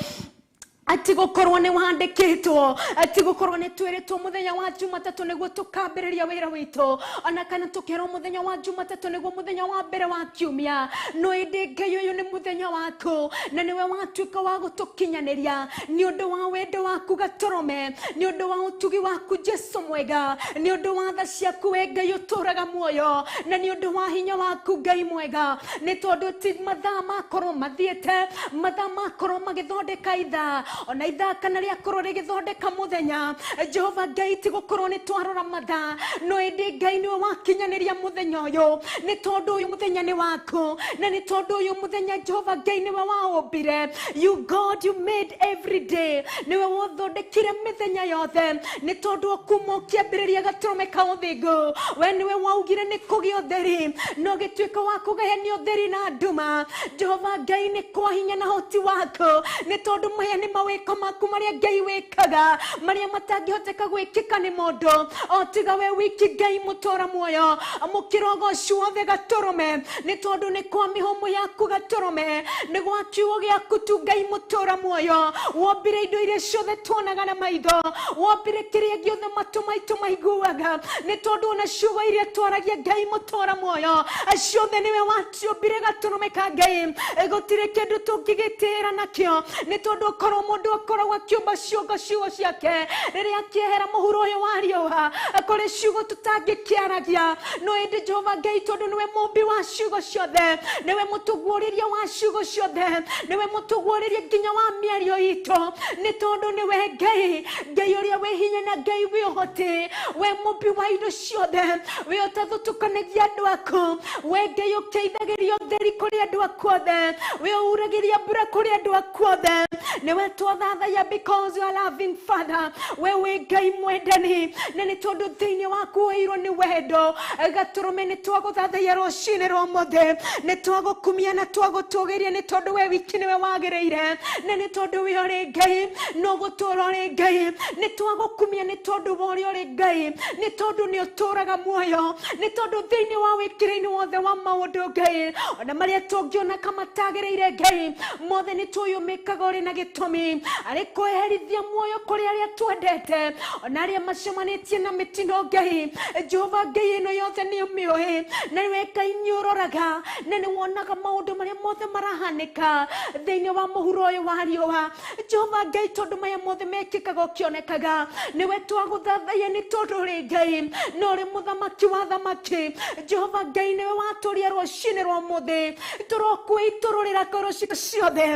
ati gukorwo ni wandikitwo, ati gukorwo ni twiritwo muthenya wa Jumatatu niguo tukambiriria wira witu, ona kana tukerwo muthenya wa Jumatatu niguo muthenya wa mbere wa kiumia. No indi Ngai uyu ni muthenya waku na niwe watuika wa gutukinyaniria ni undu wa wendo waku gatũrũme, ni undu wa utugi waku Jesu mwega, ni undu wa tha ciaku we Ngai uturaga muoyo, na ni undu wa hinya waku Ngai mwega, ni tondu ti mathaa makorwo mathiete, mathaa makorwo magithondeka ithaa ona ithaa kana rĩakorwo rĩgĩthondeka mũthenya. Jehova Ngai ti gũkorwo nĩ twarora mathaa, no ĩndĩ Ngai nĩwe wakinyanĩria mũthenya ũyũ, nĩ tondũ ũyũ mũthenya nĩ waku, na nĩ tondũ ũyũ mũthenya Jehova Ngai nĩwe waũmbire. You God, you made every day, nĩwe wathondekire mĩthenya yothe, nĩ tondũ kuma ũkĩambĩrĩria gatũrũme ka ũthingu, we nĩwe waugire nĩ kũgĩa ũtheri, no gĩtuĩka wa kũgayania ũtheri na nduma. Jehova Ngai nĩ kwa hinya na hoti waku, nĩ tondũ maya nĩ mawĩko maku marĩa Ngai wĩkaga, marĩa matangĩhoteka gwĩkĩka nĩ mũndũ o tiga we wiki Ngai mũtũra muoyo. Amũkĩra ũgoci wothe gatũrũme, nĩ tondũ nĩ kwa mĩhũmũ yaku gatũrũme, nĩ gwa kiugo gĩaku tu Ngai mũtũra muoyo. Wombire indo iria ciothe tuonaga na maitho, wombire kĩrĩa gĩothe matũ maitũ maiguaga, nĩ tondũ ona ciugo iria twaragia Ngai mũtũra muoyo ciothe nĩwe waciũmbire gatũrũme ka Ngai. Gũtirĩ kĩndũ tũngĩgĩtĩĩra nakĩo, nĩ tondũ korwo mũndũ akoragwo akĩũmba ciugo ciake rĩrĩa akĩehera mũhuro ũyũ wa riũa, kũrĩ ciugo tũtangĩkĩaragia. No ĩndĩ Jehova Ngai tondũ nĩwe mũmbi wa ciugo ciothe, nĩwe mũtũguũrĩria wa ciugo ciothe, nĩwe mũtũguũrĩria nginya wa mĩario itũ, nĩ tondũ nĩwe Ngai, Ngai ũrĩa wĩ hinya na Ngai wĩ ũhoti, we mũmbi wa indo ciothe, we ũtathutũkanagia andũ aku, we Ngai ũkĩithagĩria ũtheri kũrĩ andũ aku othe, we ũuragĩria mbura kũrĩ andũ aku othe, nĩwe twathathaya because you are loving Father, we wĩ Ngai mwendani, na nĩ tondũ thĩinĩ waku ũiyũirwo nĩ wendo. Gatũrũme nĩ twagũthathaiya rũcinĩ rwa ũmũthĩ, nĩ twagũkumia na twagũtũgĩria, nĩ tondũ we wiki nĩwe wagĩrĩire, na nĩ tondũ we ũrĩ Ngai, no gũtũũra ũrĩ Ngai. Nĩ twagũkumia nĩ tondũ wa ũrĩa ũrĩ Ngai, nĩ tondũ nĩ ũtũũraga muoyo, nĩ tondũ thĩinĩ wa wĩkĩra-inĩ wothe wa maũndũ Ngai, ona marĩa tũngĩona matagĩrĩire Ngai, mothe nĩ tũĩ ũmĩkaga ũrĩ na gĩtũmi, arĩ kweherithia muoyo kũrĩ arĩa twendete, ona arĩa macemanĩtie na mĩtino Ngai. Jehova Ngai ĩno yothe nĩ ũmĩũĩ, na nĩwe Ngai nĩ ũroraga, na nĩ wonaga maũndũ marĩa mothe marahanĩka thĩinĩ wa mũhuro ũyũ wa riũa. Jehova Ngai tondũ maya mothe mekĩkaga ũkĩonekaga, nĩwe twagũthathaiya nĩ tondũ ũrĩ Ngai, na ũrĩ mũthamaki wa thamaki. Jehova Ngai nĩwe watũria rũcinĩ rwa ũmũthĩ, tũrokwĩitũrũrĩra ngoro citũ ciothe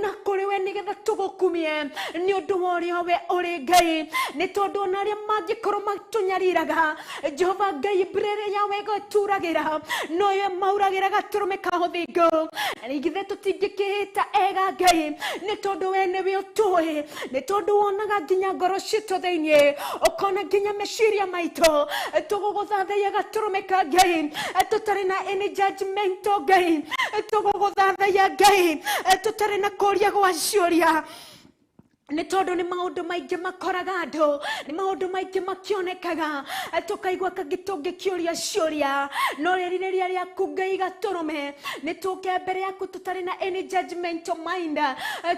na kũrĩ we nĩgetha tũgũkumie nĩ ũndũ wa ũrĩa we ũrĩ Ngai, nĩ tondũ ona arĩa mangĩkorwo matũnyariraga, Jehova Ngai mbura ĩrĩa ya wega ĩturagĩra noyo mauragĩra gatũrũme ka ũthingu. Ithuĩ tũtingĩkĩhĩta ega Ngai, nĩ tondũ we nĩwe ũtũĩ, nĩ tondũ wonaga nginya ngoro citũ thĩinĩ, ũkona nginya meciria maitũ. Tũgũgũthathaiya gatũrũme ka Ngai tũtarĩ na any judgmental Ngai, tũgũgũthathaiya Ngai tũtarĩ na kũria gwa ciũria, nĩ tondũ nĩ maũndũ maingĩ makoraga andũ, nĩ maũndũ maingĩ makĩonekaga, tũkaigua kangĩ tũngĩkĩũria ciũria, no rĩrirĩria rĩaku Ngai gatũrũme nĩ tũke mbere yaku tũtarĩ na any judgmental mind,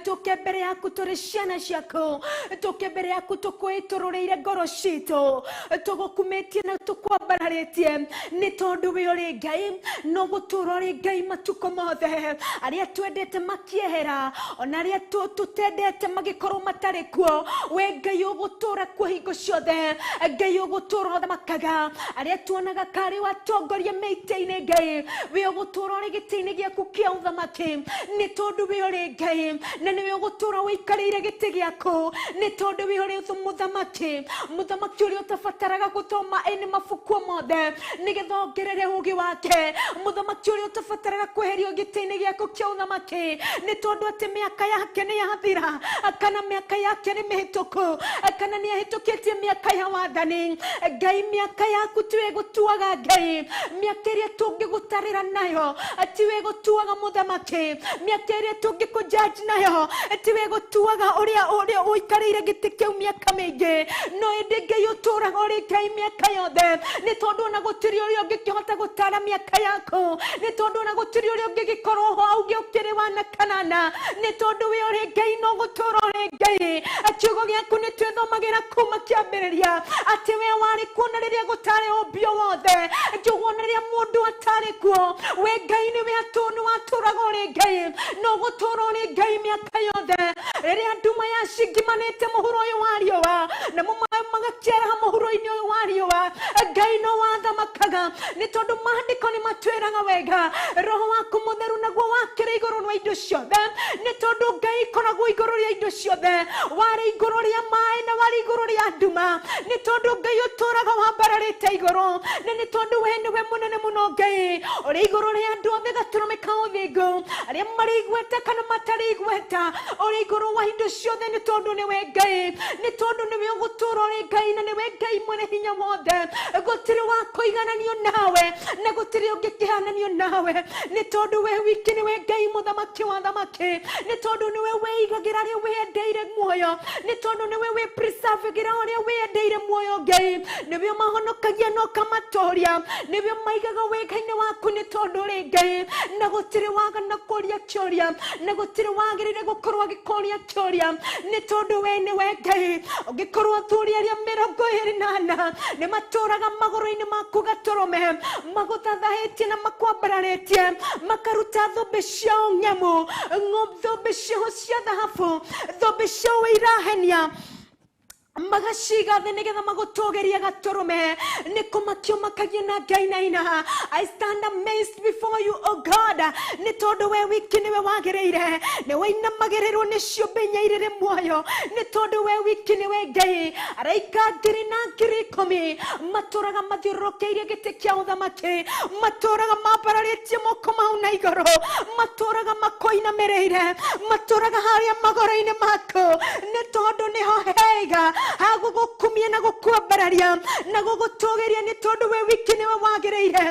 tũke mbere yaku tũrĩ ciana ciaku, tũke mbere yaku tũkwĩitũrũrĩire ngoro citũ, tũgũkumĩtie na tũkwambararĩtie, nĩ tondũ we ũrĩ Ngai, no gũtũũra ũrĩ Ngai matukũ mothe. Arĩa twendete makĩehera, ona arĩa tũtendete magĩkorwo matarĩ kuo, we Ngai ũgũtũũra kuo hingo ciothe, Ngai ũgũtũũra ũthamakaga. Arĩa tuonaga karĩ watongoria mĩtĩ-inĩ Ngai, we ũgũtũũra ũrĩ gĩtĩ-inĩ gĩaku kĩa ũthamaki, nĩ tondũ we ũrĩ Ngai, na nĩwe ũgũtũũra ũikarĩire gĩtĩ gĩaku, nĩ tondũ we ũrĩ mũthamaki, mũthamaki ũrĩa ũtabataraga gũthoma ĩnĩ mabuku makuo mothe nĩgetha ongerere ũũgĩ wake. Mũthamaki ũrĩa ũtabataraga kweherio gĩtĩ-inĩ gĩaku kĩa ũthamaki nĩ tondũ atĩ mĩaka yake nĩ yathira, kana mĩaka yake nĩ mĩhĩtũku, kana nĩ ahĩtũkĩtie mĩaka ya wathani. Ngai, mĩaka yaku tiwe gũtuaga. Ngai, mĩaka ĩrĩa tũngĩgũtarĩra nayo tiwe gũtuaga mũthamaki. Mĩaka ĩrĩa tũngĩkũjudge nayo tiwe gũtuaga ũrĩa ũrĩa ũikarĩire gĩtĩ kĩu mĩaka mĩingĩ. No ĩndĩ Ngai, ũtũraga ũrĩ Ngai mĩaka yothe, nĩ tondũ ona gũtirĩ ũrĩa ũngĩkĩhota gũtara mĩaka yaku, nĩ tondũ ona gũtirĩ ũrĩa ũngĩgĩkorwo ho auge ũkĩrĩ wana kanana, nĩ tondũ we ũrĩ Ngai no gũtũra ũrĩ Ngai. Kiugo gĩaku nĩ twĩthomagĩra kuma kĩambĩrĩria atĩ we warĩ kuo na rĩrĩa gũtarĩ ũmbio wothe, kiugo na rĩrĩa mũndũ atarĩ kuo, we Ngai nĩwe nĩ watũraga ũrĩ Ngai, no gũtũra ũrĩ Ngai mĩaka yothe. Rĩrĩa nduma yacingimanĩte mũhuro ũyũ wa riũa namo maĩ magakĩaraha mũhuro-inĩ ũyũ wa riũa, Ngai no wathamakaga, nĩ tondũ maandĩko nĩ matwĩraga wega roho waku mũtheru naguo wakĩrĩ igũrũ rwa indo ciothe, nĩ tondũ Ngai ikoragwo igũrũ rĩa indo ciothe. Warĩ igũrũ rĩa maĩ na warĩ igũrũ rĩa nduma, nĩ tondũ Ngai ũtũraga wambararĩte igũrũ, na nĩ tondũ we nĩwe mũnene mũno. Ngai ũrĩ igũrũ rĩa andũ othe gatũrũme ka ũthingu, arĩa marĩ igweta kana matarĩ igweta, ũrĩ igũrũ wa indo ciothe, nĩ tondũ nĩwe Ngai, nĩ tondũ nĩwe ũgũtũra ũrĩ Ngai, na nĩwe Ngai mwene hinya wothe. Gũtirĩ wa kũigananio nawe na gũtirĩ ũngĩkĩhananio nawe, nĩ tondũ we wiki nĩwe Ngai mũthamaki wa thamaki, nĩ tondũ nĩwe wĩigagĩra arĩa wĩendeire muoyo, nĩ tondũ nĩwe wĩ preservagĩra ũrĩa wĩendeire muoyo. Ngai nĩwe ũmahonokagia na ũkamatoria, nĩwe ũmaigaga wega-inĩ waku, nĩ tondũ ũrĩ Ngai, na gũtirĩ waga na kũria kĩũria, na gũtirĩ wagĩrĩire gũkorwo agĩkũria kĩũria, nĩ tondũ we nĩwe Ngai. Ũngĩkorwo athuri arĩa 24 nĩ matũraga magũrũ-inĩ maku gatũrũme, magũthathahĩtie na makwambararĩtie, makaruta thũmbĩ ciao ng'emu, thũmbĩ ciao cia thahabu, thũmbĩ ciao irahenia, magaciga thĩ nĩgetha magũtũgĩrie gatũrũme, nĩ kũmakio makagia na Ngai naina. I stand amazed before you, O God, nĩ tondũ we wiki nĩwe wagĩrĩire, nĩ wainamagĩrĩrwo nĩ ciũmbe inya irĩrĩ muoyo, nĩ tondũ we wiki nĩwe Ngai. Araika ngiri na ngiri ikũmi matũraga mathiũrũrũkĩirie gĩtĩ kĩa ũthamaki, matũraga mambararĩtie moko mau na igũrũ, matũraga makoinamĩrĩire, matũraga harĩa magũrũ-inĩ maku, nĩ tondũ nĩho hega hagũgũkumia na gũkwambararia na gũgũtũgĩria, nĩ tondũ we wiki nĩwe wagĩrĩire.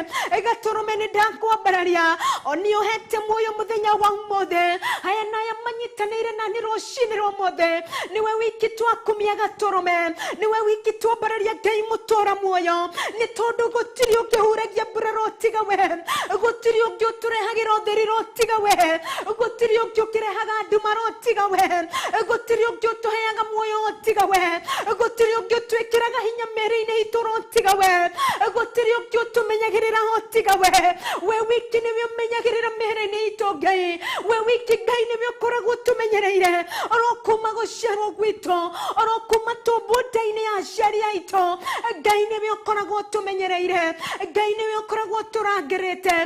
Gatũrũme, nĩ ndakwambararia, o nĩ ũhete muoyo mũthenya wa ũmũthĩ. Aya naya manyitanĩire na nĩ rũcinĩ rwa ũmũthĩ, nĩwe wiki twakumia gatũrũme, nĩwe wiki twambararia Ngai mũtũra muoyo, nĩ tondũ gũtirĩ ũngĩhuragia mbura rotiga we, gũtirĩ ũngĩ ũtũrehagĩra ũtheri rotiga we, gũtirĩ ũngĩ ũkĩrehaga nduma rotiga we, gũtirĩ ũngĩ ũtũheaga muoyo tiga we, gũtirĩ ũngĩ ũtwĩkĩraga hinya mĩĩrĩ-inĩ itũ rotiga we, gũtirĩ ũngĩ ũtũmenyagĩrĩra tiga we. We wiki nĩwe ũmenyagĩrĩra mĩĩrĩ-inĩ itũ Ngai, we wiki Ngai nĩwe ũkoragwo ũtũmenyereire oro kuma gũciarwo gwitũ, oro kuma tũmbwo nda-inĩ ya aciari aitũ. Ngai nĩwe ũkoragwo ũtũmenyereire, Ngai nĩwe ũkoragwo ũtũrangĩrĩte,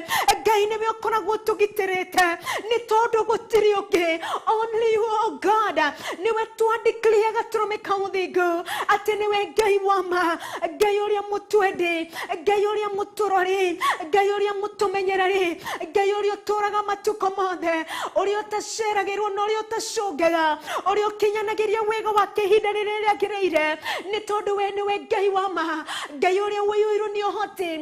Ngai nĩwe ũkoragwo ũtũgitĩrĩte, nĩ tondũ gũtirĩ ũngĩ. Only you, oh God, nĩwe twandĩkĩria gatũrũme ka ũthingu atĩ nĩwe Ngai wa ma, Ngai ũrĩa mũtwendi, Ngai ũrĩa mũtũrori, Ngai ũrĩa mũtũmenyereri, Ngai ũrĩa ũtũraga matukũ mothe, ũrĩa ũtaceragĩrwo na ũrĩa ũtacũngaga, ũrĩa ũkinyanagĩria wega wake ihinda rĩrĩa rĩagĩrĩire, nĩ tondũ we nĩwe Ngai wa ma, Ngai ũrĩa ũiyũirwo nĩ ũhoti,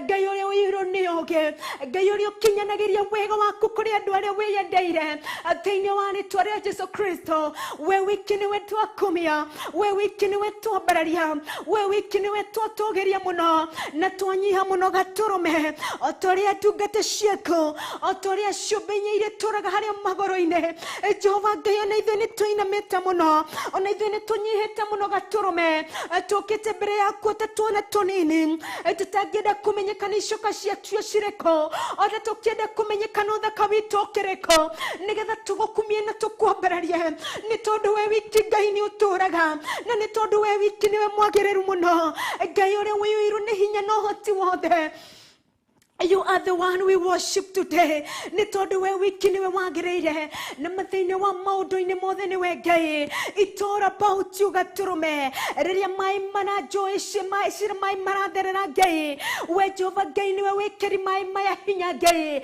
Ngai ũrĩa ũiyũirwo nĩ ũũgĩ, Ngai ũrĩa ũkinyanagĩria wega waku kũrĩ andũ arĩa wĩyendeire. Thĩinĩ wa rĩtwa rĩa Jesu Kristo, we wiki nĩwe twakumia, we wiki nĩwe twambararia, we wiki nĩwe twatũgĩria mũno na twanyiha mũno gatũrũme, o ta ũrĩa ndungata ciaku, o ta ũrĩa ciũmbe inya iria itũraga harĩa magũrũ-inĩ. Jehova Ngai, ona ithuĩ nĩ tũinamĩte mũno, ona ithuĩ nĩ tũnyihĩte mũno gatũrũme, tũkĩte mbere yaku ta twana tũnini tũtangĩenda kũmenyeka nĩ icoka ciatuo cirĩkũ, ona tũkĩenda kũmenyeka nĩ ũthaka witũ ũkĩrĩkũ, nĩgetha tũgũkumie na tũkwambararie, nĩ tondũ we wiki Ngai nĩ ũtũraga, na nĩ tondũ we wiki nĩwe mwagĩrĩru mũno, Ngai ũrĩa ũiyũirwo nĩ hinya na ũhoti wothe. You are the one we worship today. Nĩ tondũ we wiki nĩwe wagĩrĩire na mathĩinĩ wa maũndũ-inĩ mothe nĩwe Ngai. It's all about you gatũrũme. Rĩrĩa maĩ maranjũĩ maĩ maratherera Ngai, we Jehova Ngai nĩwe wĩkĩri maĩ maya hinya Ngai.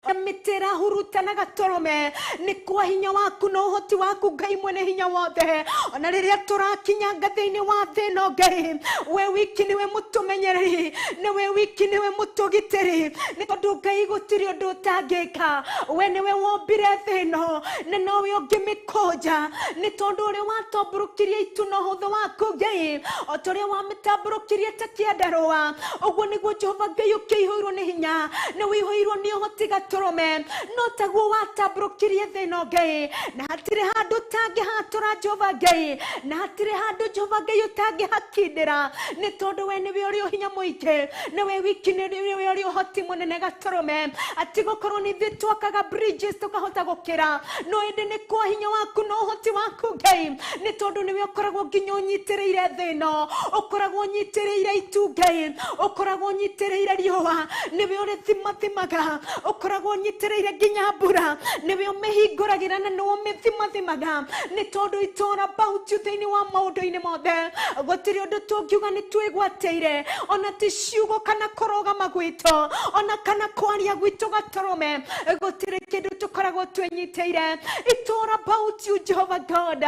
Mĩtĩ ĩrahurutana gatũrũme nĩ kwa hinya waku na ũhoti waku Ngai mwene hinya wothe. Ona rĩrĩa tũrakinyanga thĩinĩ wa thĩ ĩno Ngai, we wiki nĩwe mũtũmenyereri na we wiki nĩwe mũtũgitĩri, nĩ tondũ Ngai gũtirĩ ũndũ ũtangĩka. We nĩwe wombire thĩ ĩno na nowe ũngĩmĩkũnja, nĩ tondũ ũrĩa watambũrũkirie itu na ũhũthũ waku Ngai, o ta ũrĩa wamĩtambũrũkirie ta kĩandarũa, ũguo nĩguo Jehova Ngai ũkĩihũirwo nĩ hinya na ũihũirwo nĩ ũhoti gatũrũme. No taguo watambũrũkirie thĩ ĩno Ngai, na hatirĩ handũ ũtangĩhatũra Jehova Ngai, na hatirĩ handũ Jehova Ngai ũtangĩhakindĩra, nĩ tondũ we nĩwe ũrĩ ũhinya mũingĩ na we wiki nĩwe ũrĩ ũhoti mũnene gatũrũme. Atĩ gũkorwo nĩ ithuĩ twakaga bridges tũkahota gũkĩra, no ĩndĩ nĩ kwa hinya waku na ũhoti waku Ngai, nĩ tondũ nĩwe ũkoragwo nginya ũnyitĩrĩire thĩ ĩno, ũkoragwo ũnyitĩrĩire itu Ngai, ũkoragwo ũnyitĩrĩire riũa, nĩwe ũrĩthimathimaga, ũkoragwo ũnyitĩrĩire nginya mbura, nĩwe ũmĩhingũragĩra na nĩwe ũmĩthimathimaga, nĩ tondũ it's all about you thĩinĩ wa maũndũ-inĩ mothe. Gũtirĩ ũndũ tũngiuga nĩ twĩgwatĩire, ona ti ciugo kana kũrũgama gwitũ, ona kana kwaria gwitũ gatũrũme, gũtirĩ kĩndũ tũkoragwo twĩnyitĩire. It's all about you Jehovah God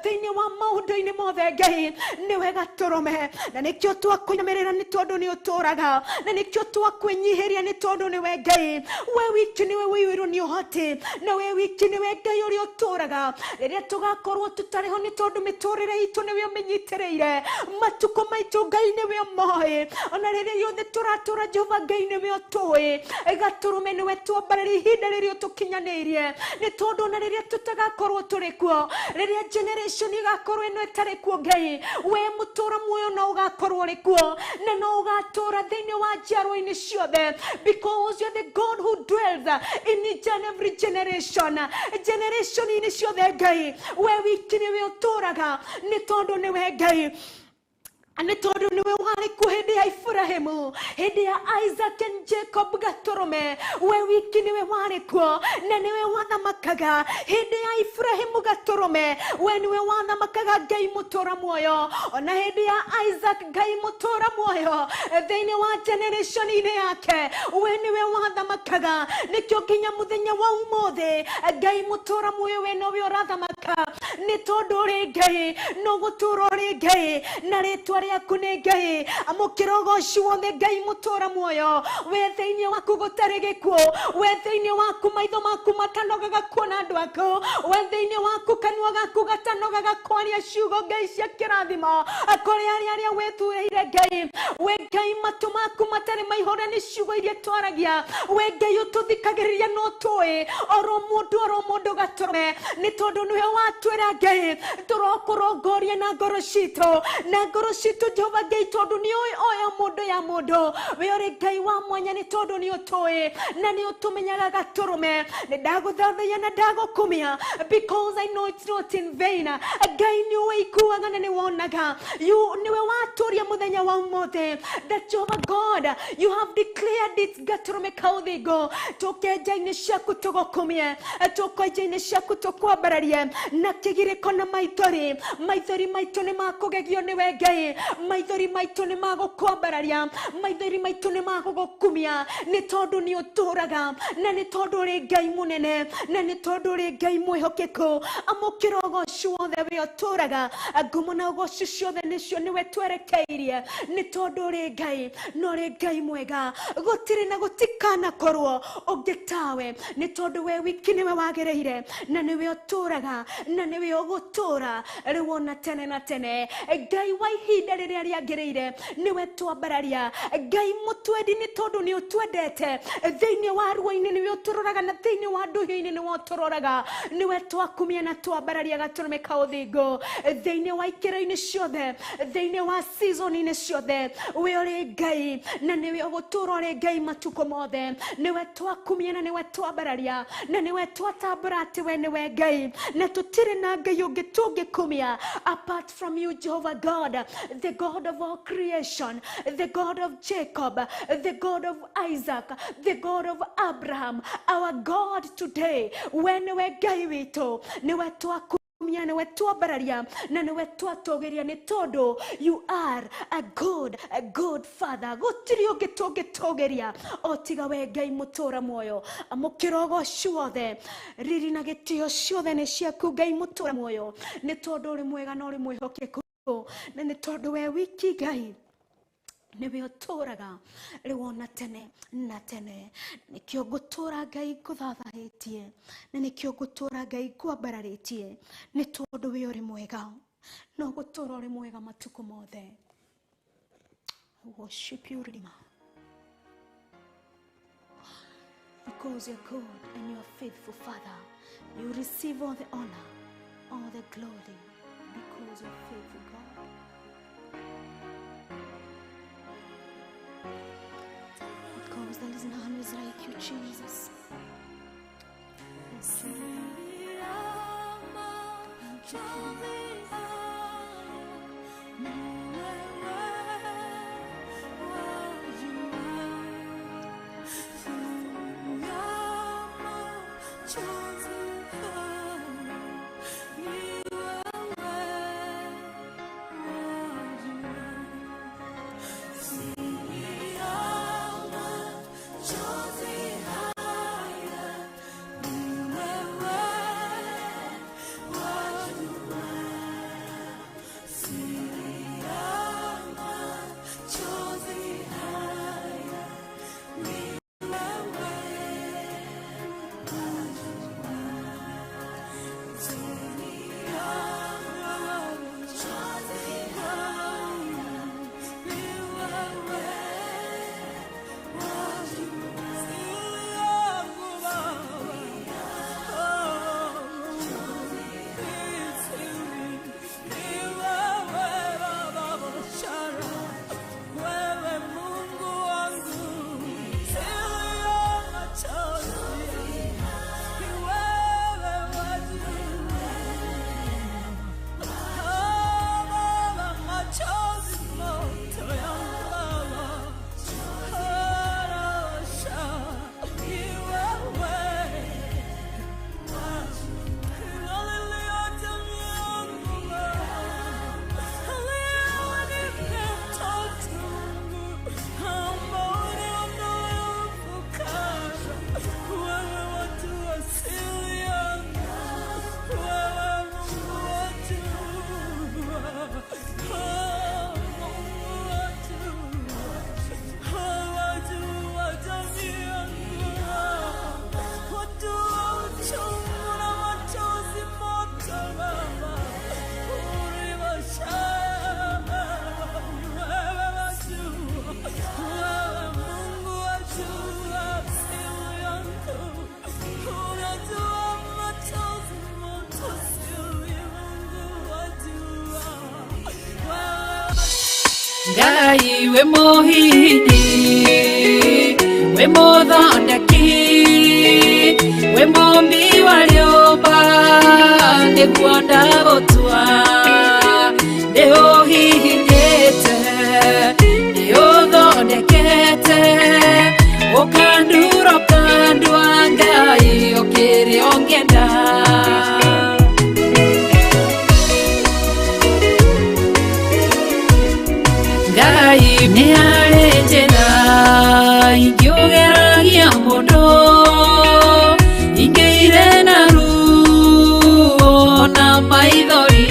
thĩinĩ wa maũndũ-inĩ mothe Ngai nĩwe gatũrũme, na nĩkĩo twakũinamĩrĩra nĩ tondũ nĩ ũtũraga, na nĩkĩo twakwĩnyihĩria nĩ tondũ nĩwe Ngai. We wiki nĩwe ũiyũirwo nĩ ũhoti, na we wiki nĩwe Ngai ũrĩa ũtũraga. Rĩrĩa tũgakorwo tũtarĩ ho nĩ tondũ mĩtũrĩre itũ nĩwe ũmĩnyitĩrĩire, matukũ maitũ Ngai nĩwe ũmoĩ, ona rĩrĩa rĩothe tũratũra Jehova Ngai nĩwe ũtũĩ. Gatũrũme nĩwe twambarĩria ihinda rĩrĩa ũtũkinyanĩirie, nĩ tondũ ona rĩrĩa tũtagakorwo tũrĩ kuo, rĩrĩa generation ĩgakorwo ĩno ĩtarĩ kuo Ngai, we mũtũra muoyo no ũgakorwo ũrĩ kuo, na no ũgatũra thĩinĩ wa njiarwa-inĩ ciothe, because you are the God who dwells in each and every generation. Generation-inĩ ciothe Ngai, we wiki nĩwe ũtũraga, nĩ tondũ nĩwe Ngai, nĩ tondũ nĩwe warĩ kuo hĩndĩ ya Ibrahimu, hĩndĩ ya Isaac and Jacob gatũrũme, we wiki nĩwe warĩ kuo na nĩwe wathamakaga hĩndĩ ya Ibrahimu gatũrũme, we nĩwe wathamakaga Ngai mũtũra muoyo, ona hĩndĩ ya Isaac Ngai mũtũra muoyo thĩinĩ wa generation-inĩ yake, we nĩwe wathamakaga. Nĩkĩo nginya mũthenya wa ũmũthĩ Ngai mũtũra muoyo we nowe ũrathamaka, nĩ tondũ ũrĩ Ngai, no gũtũra ũrĩ Ngai, na rĩtwa rĩaku nĩ Ngai. Amũkĩra ũgoci wothe Ngai mũtũra muoyo, we thĩinĩ waku gũtarĩ gĩkuũ, we thĩinĩ waku maitho maku matanogaga kuona andũ aku, we thĩinĩ waku kanua gaku gatanogaga kwaria ciugo Ngai cia kĩrathimo kũrĩ arĩa arĩa wĩthurĩire Ngai. We Ngai matũ maku matarĩ maihũre nĩ ciugo iria twaragia, we Ngai ũtũthikagĩrĩria no tũĩ oro mũndũ gatũrũme, nĩ tondũ nĩwe watwĩra Ngai tũrokũrongoria na ngoro citũ, na ngoro citũ Jehova Ngai, tondũ nĩ ũĩ oya mũndũ ya mũndũ. We ũrĩ Ngai wa mwanya nĩ tondũ nĩ ũtũĩ na nĩ ũtũmenyaga gatũrũme. Nĩ ndagũthathaiya na ndagũkumia, because I know it's not in vain. Ngai nĩ ũiguaga na nĩ wonaga. You nĩwe watũria mũthenya wa ũmũthĩ, that Jehovah God you have declared it gatũrũme ka ũthingu. Tũke nja-inĩ ciaku tũgũkumie, tũke nja-inĩ ciaku tũkwambararie na kĩgirĩko na maithori. Maithori maitũ nĩ makũgegio nĩwe Ngai, maithori maitũ nĩ magũkwambararia, maithori maitũ nĩ magũgũkumia, nĩ tondũ nĩ ũtũraga na nĩ tondũ ũrĩ Ngai mũnene na nĩ tondũ ũrĩ Ngai mwĩhokeku. Amũkĩra ũgoci wothe we ũtũraga, ngumo na ũgoci ciothe nĩcio nĩwe twerekeirie, nĩ tondũ ũrĩ Ngai na ũrĩ Ngai mwega, gũtirĩ na gũtikanakorwo ũngĩ tawe, nĩ tondũ we wiki nĩwe wagĩrĩire na nĩwe ũtũraga na nĩwe ũgũtũra rĩu ona tene na tene. Ngai wa ihinda rĩrĩa rĩagĩrĩire nĩwe twambararia. Ngai mũtwendi nĩ tondũ nĩ ũtwendete, thĩinĩ wa ruo-inĩ nĩwe ũtũroraga na thĩinĩ wa ndũhiũ-inĩ nĩwe ũtũroraga, nĩwe twakumia na twambararia gatũrũme ka ũthingu thĩinĩ wa ikĩro-inĩ ciothe, thĩinĩ wa season-inĩ ciothe. We ũrĩ Ngai na nĩwe ũgũtũra ũrĩ Ngai matukũ mothe, nĩwe twakumia na nĩwe twambararia na nĩwe twatambũra atĩ we nĩwe Ngai, na tũtirĩ na Ngai ũngĩ tũngĩkumia apart from you Jehovah God. The God of all creation, the God of Jacob, the God of Isaac, the God of Abraham, our God today. We nĩwe Ngai witũ, nĩwe twakumia, nĩwe twambararia na nĩwe twatũgĩria, nĩ tondũ you are a good, a good father. Gũtirĩ ũngĩ tũngĩtũgĩria o tiga we Ngai mũtũra muoyo. Amũkĩra ũgoci wothe, riri na gĩtĩo ciothe nĩ ciaku Ngai mũtũra muoyo, nĩ tondũ ũrĩ mwega na ũrĩ mwĩhokeku, na nĩ tondũ we wiki Ngai nĩwe ũtũraga rĩu ona tene na tene. Nĩkĩo ngũtũra Ngai ngũthathahĩtie, na nĩkĩo ngũtũra Ngai ngwambararĩtie, nĩ tondũ we ũrĩ mwega no gũtũra ũrĩ mwega matukũ mothe. I worship you, Redeemer, because you're good and you're faithful, Father. You receive all the honor, all the glory, because you're faithful, God. Because there is none who is like you, Jesus. Thank you. Thank you, King. Ngai we mũhihinyi, we mũthondeki, we mũmbi wa rĩũmba, nĩguo ndagũtua. Nĩ ũhihinyĩte, nĩ ũthondekete, ũkandura ũkandua, Ngai ũkĩrĩ ũngĩenda. Ngai nĩ harĩ njĩra ingĩũgeragia mũndũ, ingĩire na ruo na maithori,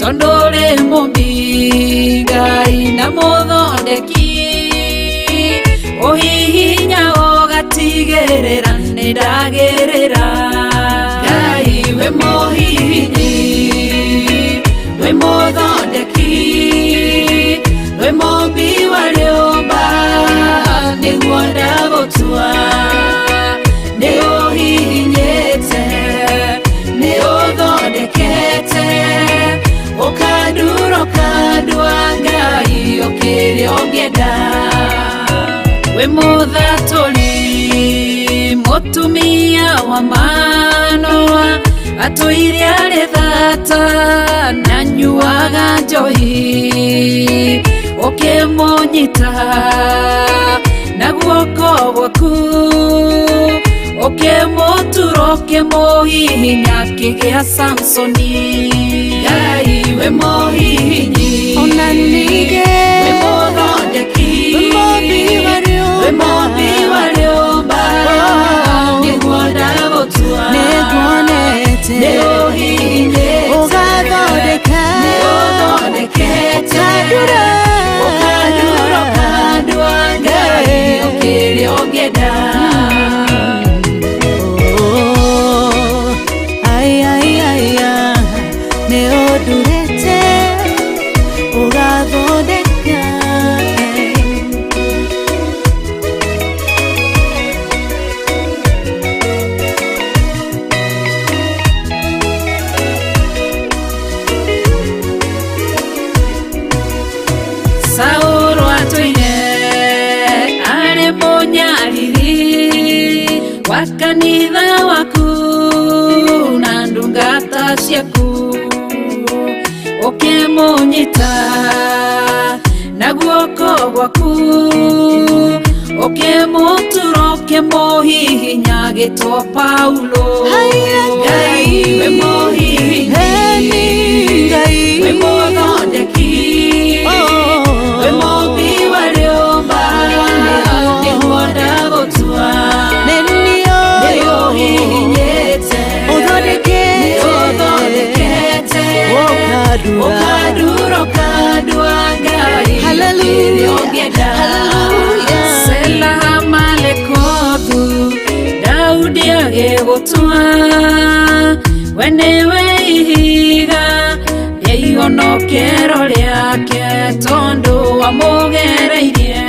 tondũ ũrĩ mũmbi Ngai na mũthondeki, ũhihinya ũgatigĩrĩra nĩ ndagĩrĩra. Ngai we mũhihinyi, we mũthondeki, we mũmbi wa rĩũmba, nĩguo ndagũtua. Nĩ ũhihinyĩte, nĩ ũthondekete, ũkandura ũkandua, Ngai ũkĩrĩ ũngĩenda. We mũthatũri, mũtumia wa Manoa, Atũire arĩ thata na nyuaga njohi ũkĩmũnyita na guoko gwaku ũkĩmũtura ũkĩmũhihinya akĩgĩa Samsoni. Ngai we mũhihinyi, Ona ningĩ we mũthondeki, we mũmbi wa rĩũmba. We mũmbi wa rĩũmba, nĩguo ndagũtua. Nĩnguonete Nĩũhihinyĩte, ũgathondeka nĩũthondekete, ũkandura ũkandura ũkandua Ngai ũkĩrĩa ũngĩenda. Oh, ai, ai, ai, ah, nĩ ũndurĩte ũgathondeka. Saũlũ atũire arĩ mũnyariri wa kanitha waku na ndungata ciaku ũkĩmũnyita na guoko gwaku ũkĩmũtura ũkĩmũhihinya agĩtwo Paulo. Haiya, Ngai we mũhihinyi, Eni Ngai we mũthondeki, Oh. we mũmbi wa rĩũmba, nĩguo ndagũtua. Nĩ niĩ Nĩũhihinyĩte, ũthondekete nĩũthondekete, ũkandura ũkandura ũkandua Ngai Hallelujah. ũkĩrĩa ũngĩenda. Hallelujah. Sela Malekothu Daudi agĩgũtua we nĩwe ihiga rĩa ihonokero rĩake tondũ wamũgereirie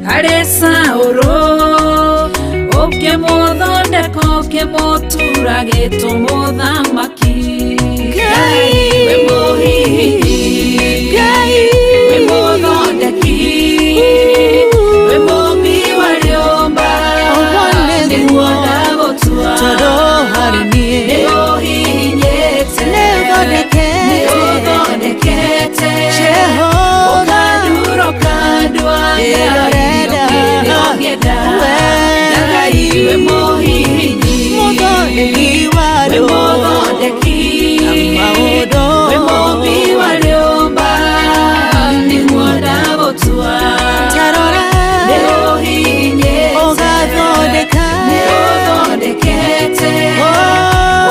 harĩ Saũlũ ũkĩmũthondeka ũkĩmũtura gĩtũmũthamaki. Ngai we mũhihinyi, Ngai we mũthondeki, we mũmbi wa rĩũmba, Ũguo nĩguo. nĩguo ndagũtua. Tondũ harĩ niĩ Nĩũhihinyĩte, Nĩũthondekete. nĩũthondekete, Jehova ũkandura ũkandua Ngai Ĩrorenda. ũkĩrĩa ũngĩenda. We. Ngai we mũhihinyi, mũthondeki wa we rĩũmba mũthondeki, maũndũ we mũmbi wa rĩũmba, nĩguo ndagũtua. Tarora Nĩũhihinyĩte, ũgathondeka nĩũthondekete, Oh.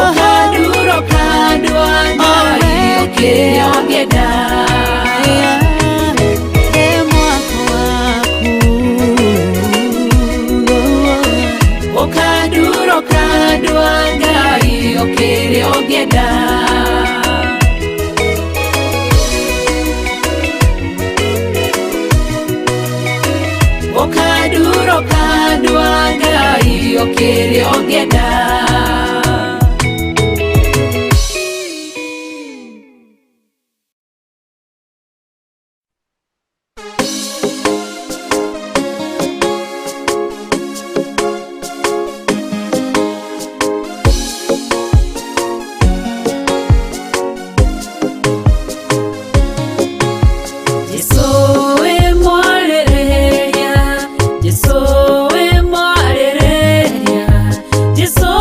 ũkandura ũkandua Ngai ũkĩrĩa ũngĩenda. E mwako waku Ũkandura ũkandua Ngai ũkĩrĩa ũngĩenda. Ũkandura ũkandua Ngai ũkĩrĩa ũngĩenda. Jesũ wĩ mwarĩrĩria, Jesũ wĩ mwarĩrĩria, Jesũ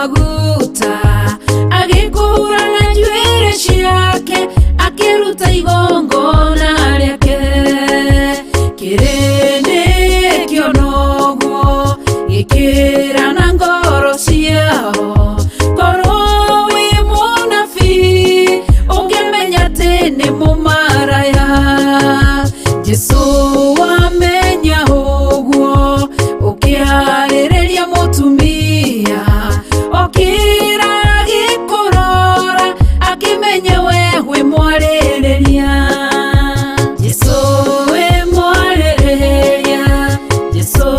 Maguta agĩkũhura na njuĩrĩ ciake akĩruta igongona rĩake kĩrĩndĩ kĩonoguo gĩkĩra na ngoro ciao korwo wĩ mũnabii ũngĩmenya atĩ nĩ mũmaraya Jesũ wamenya ũguo ũkĩarĩrĩria mũtumia okĩra agĩkũrora akĩmenya we wĩ mwarĩrĩria Jesũ wĩ mwarĩrĩria Jesũ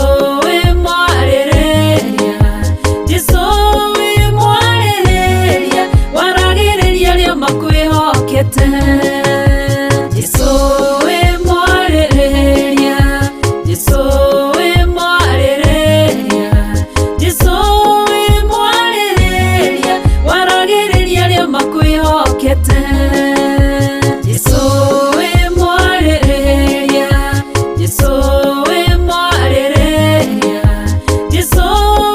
wĩ mwarĩrĩria Jesũ wĩ mwarĩrĩria waragĩrĩria arĩa makwĩhokete Jesũ wĩ mwarĩrĩria Jesũ wĩ mwarĩrĩria Jesũ wĩ mwarĩrĩria waragĩrĩria arĩa makwĩhokete Jesũ wĩ mwarĩrĩria Jesũ wĩ mwarĩrĩria Jesũ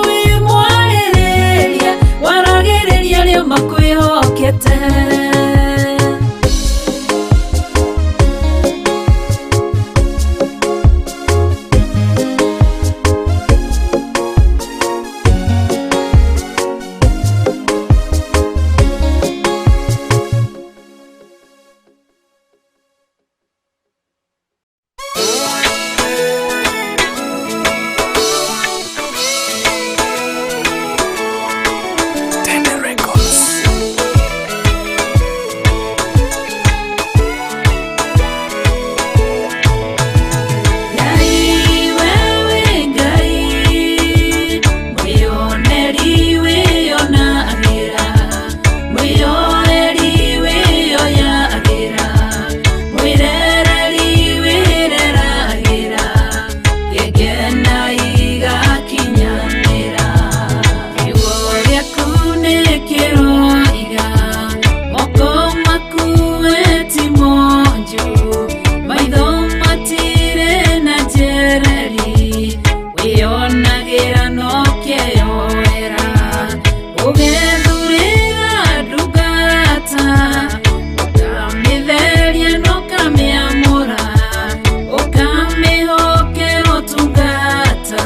wĩ mwarĩrĩria waragĩrĩria arĩa makwĩhokete. Tende Records. Ngai wewe Ngai mwĩoneri wĩonagĩra mwĩyoeri wĩyoyagĩra mwĩrereri wĩreragĩra gĩkena igakinyanĩra kiugo gĩaku nĩ kĩroiga moko maku we ti monju maitho matirĩ na njereri wĩonagĩra no kĩyoera ũgethurĩra ndungata ũkamĩtheria na ũkamĩamũra ũkamĩhokera ũtungata.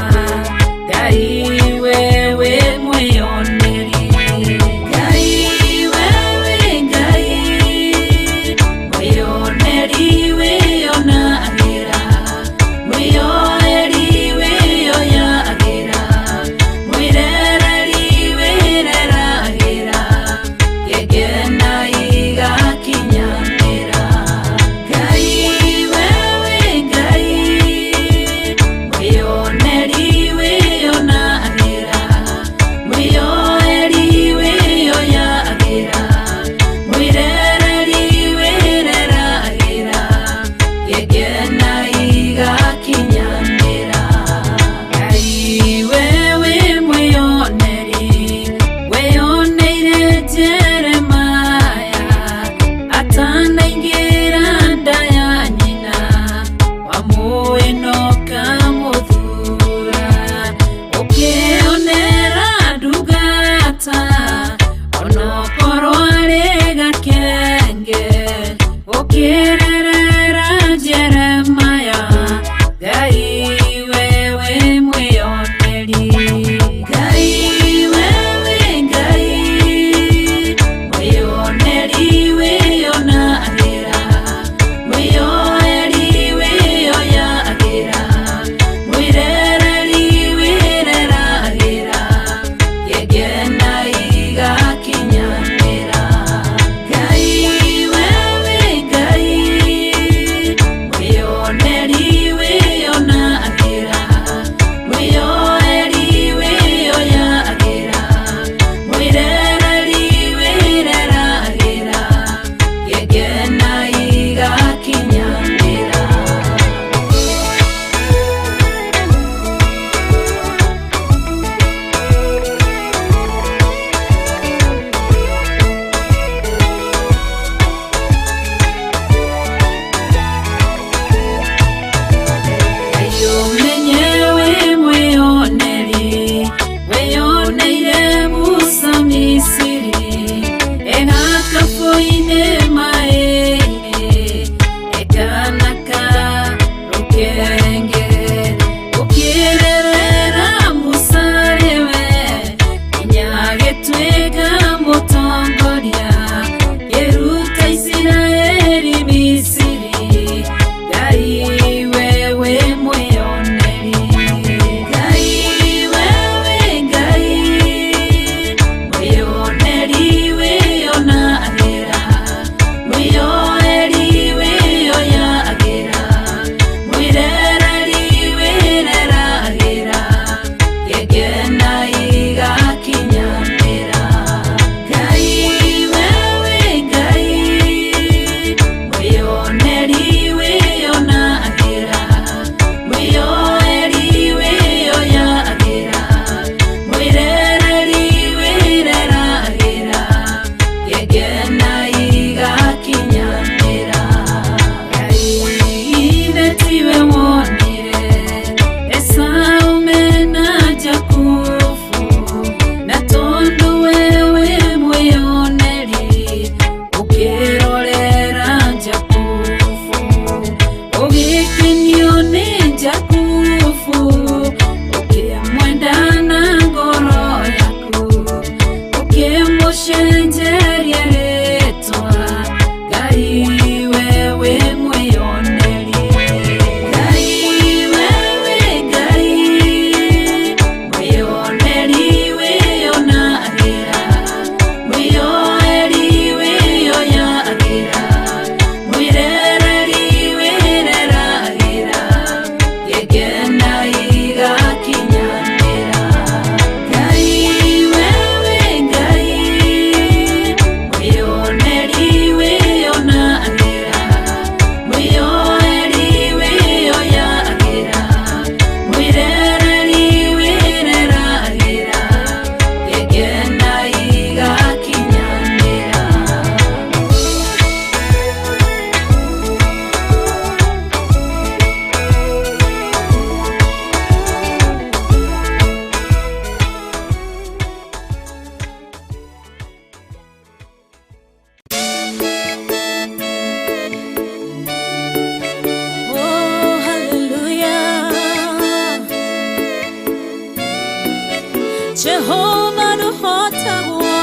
Jehova ndũhotagwo,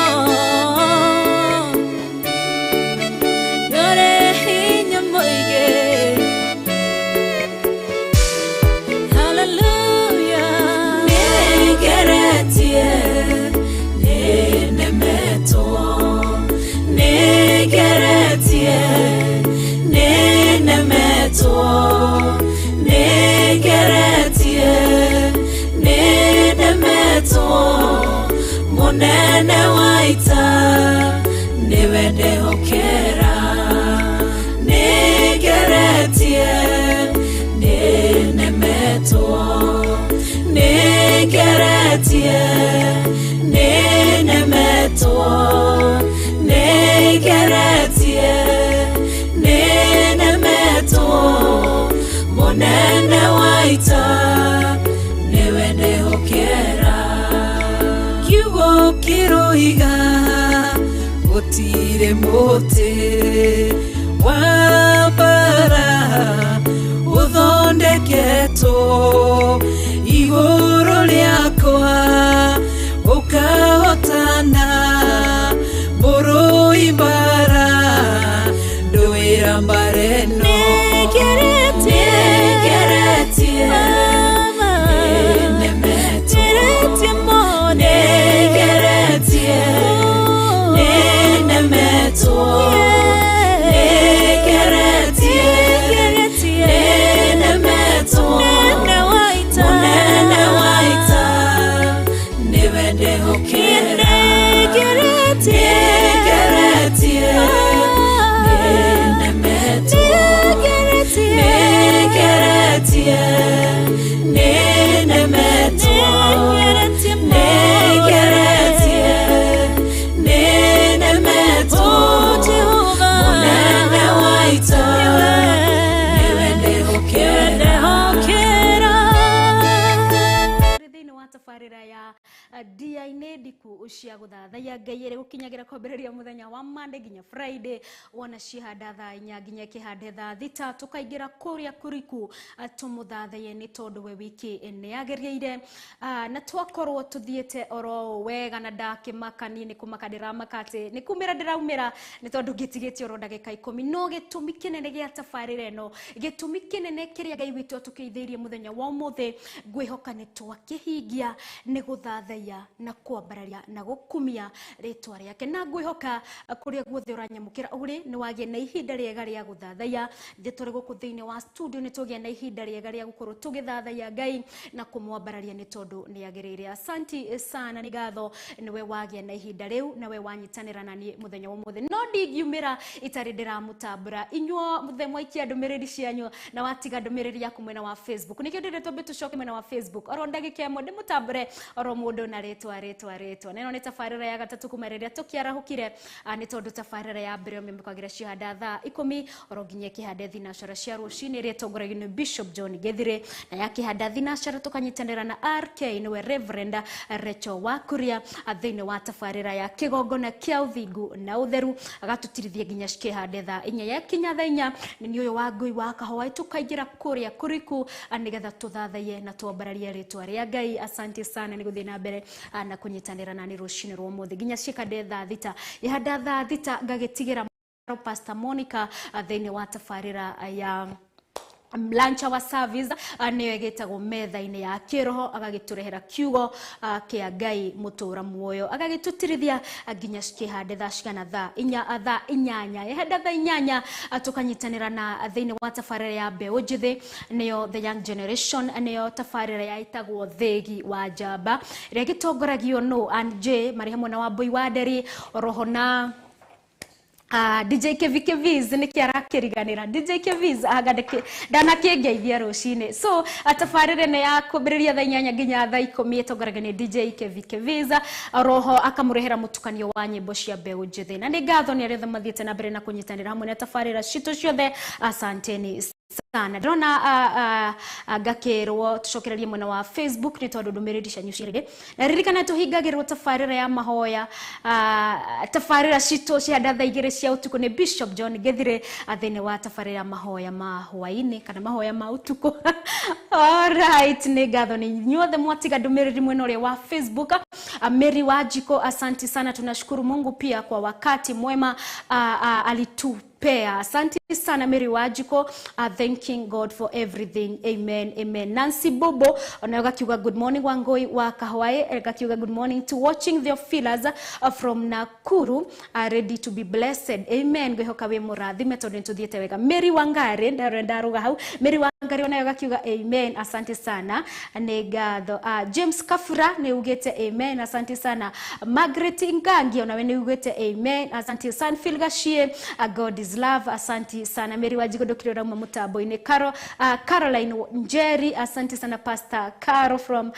ndũrĩ hinya mũingĩ. Hallelujah. Nĩngeretie, nĩnemetwo, nĩngeretie, nĩnemetwo, nĩngeretie, nĩnemetwo, mũnene wa ita nĩwe ndehokera. Nĩngeretie, nĩnemetwo, nĩngeretie, nĩnemetwo, nĩngeretie, nĩnemetwo, mũnene wa ita nĩwe ndehokera. Kiugo kĩroiga gũtirĩ mũtĩ wa mbara ũthondeketwo igũrũ rĩakwa ũkahotana mũrũi mbara ndũĩra mbara ĩno. Nĩngeretie, nĩnemetwo, nĩngeretie, nĩnemetwo, nĩngeretie, nĩnemetwo, mũnene wa ita nĩwe ndehokera. Nĩngeretie, nĩnemetwo, nĩngeretie, nĩnemetwo, nĩngeretie, nĩnemetwo, mũnene wa ita nĩwe ndehokera. Thĩinĩ wa tabarĩra ya dia-inĩ ndiku cia gũthathaiya Ngai ĩrĩ gũkinyagĩra kwambĩrĩria mũthenya wa Monday nginya Friday, wona cihanda thaa 4 nginya kĩhande thaa 6, tũkaingĩra kũrĩa kũriku tũmũthathaiye nĩ tondũ we wiki nĩ agĩrĩire. Na twakorwo tũthiĩte oro ũũ wega na ndakĩmaka niĩ nĩ kũmaka ndĩramaka atĩ nĩ kumĩra ndĩraumĩra nĩ tondũ ngĩtigĩtie oro ndagĩka 10. No gĩtũmi kĩnene gĩa tabarĩra ĩno, gĩtũmi kĩnene kĩrĩa Ngai witũ atũkĩithĩirie mũthenya wa ũmũthĩ, ngwĩhoka nĩ twakĩhingia, nĩ gũthathaiya na kwambararia na gũkumia rĩtwa rĩake. Na ngwĩhoka kũrĩa guothe ũranyamũkĩra ũrĩ nĩ wagĩa na ihinda rĩega rĩa gũthathaiya. Ithuĩ tũrĩ gũkũ thĩinĩ wa studio nĩ tũgĩa na ihinda rĩega rĩa gũkorwo tũgĩthathaiya Ngai na kũmwambararia nĩ tondũ nĩ agĩrĩire. Asanti sana, nĩ ngatho nĩwe wagĩa na ihinda rĩu nawe wanyitanĩra na niĩ mũthenya wa ũmũthĩ. No ndingiumĩra itarĩ ndĩramũtambũra inyuo mũthe mwaikia ndũmĩrĩri cianyu na watiga ndũmĩrĩri yaku mwena wa Facebook. Nĩkĩo ndĩrenda twambe tũcoke mwena wa Facebook oro ndagĩka ĩmwe ndĩmũtambũre oro mũndũ na rĩtwa rĩtwa rĩtwa. Na ĩno nĩ tabarĩra ya gatatũ kuma rĩrĩa tũkĩarahũkire, nĩ tondũ tabarĩra ya mbere ũmĩamũkagĩra cihanda thaa 10 oro nginya kĩhande thinacara cia rũcinĩ ĩrĩa ĩtongoragio nĩ Bishop John Gethire, na ya kĩhanda thinacara tũkanyitanĩra na RK nĩwe Reverend Rachel Wakuria thĩinĩ wa tabarĩra ya kĩgongona kĩa ũthingu na ũtheru, agatũtirithia nginya kĩhande thaa 4. Yakinya thaa 4 nĩ niĩ ũyũ wa ngui wa kahũa tũkaingĩra kũrĩa kũriku nĩgetha tũthathaiye na twambararie rĩtwa rĩa Ngai. Asante sana nĩ gũthiĩ na mbere na kũnyitanĩra nani rũcinĩ rwa ũmũthĩ nginya cikande thaa 6. Ihanda thaa 6 ngagĩtigĩra Pastor Monica thĩinĩ wa tabarĩra ya lunch hour service, nĩyo ĩgĩtagwo metha-inĩ ya kĩroho, agagĩtũrehera kiugo kĩa Ngai mũtũra muoyo, agagĩtũtirithia nginya cikĩhande thaa cigana, thaa inya, thaa 8. Yahanda thaa 8 tũkanyitanĩra na thĩinĩ wa tabarĩra ya mbeũ njĩthĩ, nĩyo the young generation, nĩyo tabarĩra ya ĩtagwo Thĩgi wa Njamba, ĩrĩa ĩgĩtongoragio nũ Ann J marĩ hamwe na Wambui wa Nderi oroho na DJ Kevi Keviz nĩkĩ arakĩriganĩra DJ Keviz anga ndanakĩngeithia rũcinĩ. So tabarĩra ĩno ya kwambĩrĩria thaa 8 nginya thaa 10 ĩtongoragio nĩ DJ Kevi Keviz, roho akamũrehera mũtukanio wa nyĩmbo cia mbeũ njĩthĩ. Na nĩ ngatho nĩ arĩa othe mathiĩte na mbere na kũnyitanĩra hamwe na tabarĩra citũ ciothe. Asanteni. Sana ndĩrona ngakĩrwo tũcokererie mwena wa Facebook nĩ tondũ ndũmĩrĩri cianyu cirĩ na ririkana tũhingagĩrwo tabarĩra ya mahoya, tabarĩra citũ cia thaa 2 cia ũtukũ nĩ Bishop John Gethire thĩinĩ wa tabarĩra ya mahoya ma hwaĩ-inĩ kana mahoya ma ũtukũ. Alright, nĩ ngatho nĩ inyuothe mwatiga ndũmĩrĩri mwena ũrĩa wa Facebook. Mary Wajiko, asanti sana, tunashukuru Mungu pia kwa wakati mwema alitupea. Asante sana Mary Wajiko, thanking God for everything. Amen, amen. Nancy Bobo onayo gakiuga good morning Wangoi wa Kahwae, gakiuga good morning to watching Theophilus from Nakuru, ready to be blessed. Amen. Ngwihoka wi murathime tondu nituthiete wega. Mary Wangari ndaruga hau. Mary Wangari onayo gakiuga amen, asante sana, nĩ ngatho. James Kafura nĩ ugĩte amen, asante sana. Margaret Ngangi onawe nĩ ugĩte amen, asante. Sanfil Gashie, God is love, asante sana. Mary Wajiko ndũkire ũrauma mũtambo-inĩ. Caroline Njeri, asante sana. Pastor Caro from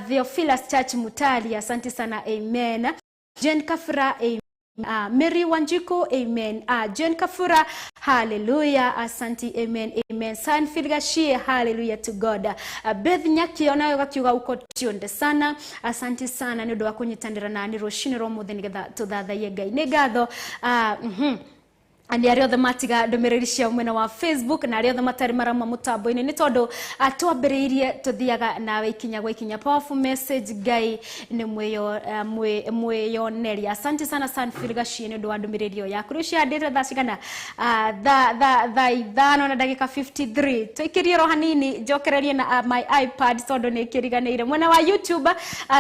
Theophilus Church Mutali, asante sana, amen. Jane Kafura, amen. Mary Wanjiko, amen. Jane Kafura, hallelujah, asante, amen, amen. Sanfil Gashie, hallelujah to God. Beth Nyaki onayo gakiuga uko tuned sana, asante sana nĩ ũndũ wa kũnyitanĩra nani rũcinĩ rwa ũmũthĩ nĩgetha tũthathaiye Ngai. Nĩ ngatho. Nĩ arĩa othe matiga ndũmĩrĩri ciao mwena wa Facebook na arĩa othe matarĩ marauma mũtambo-inĩ nĩ tondũ twambĩrĩirie tũthiaga nawe ikinya gwa ikinya. Powerful message, Ngai nĩ mwĩyoneri. Asante sana Sanfil Gashie nĩ ũndũ wa ndũmĩrĩri ĩyo yaku. Rĩu cihandĩte thaa cigana? Thaa 5 na ndagĩka 53. Tũikĩrie ro hanini njokererie na my iPad tondũ nĩ kĩriganĩire. Mwena wa YouTube,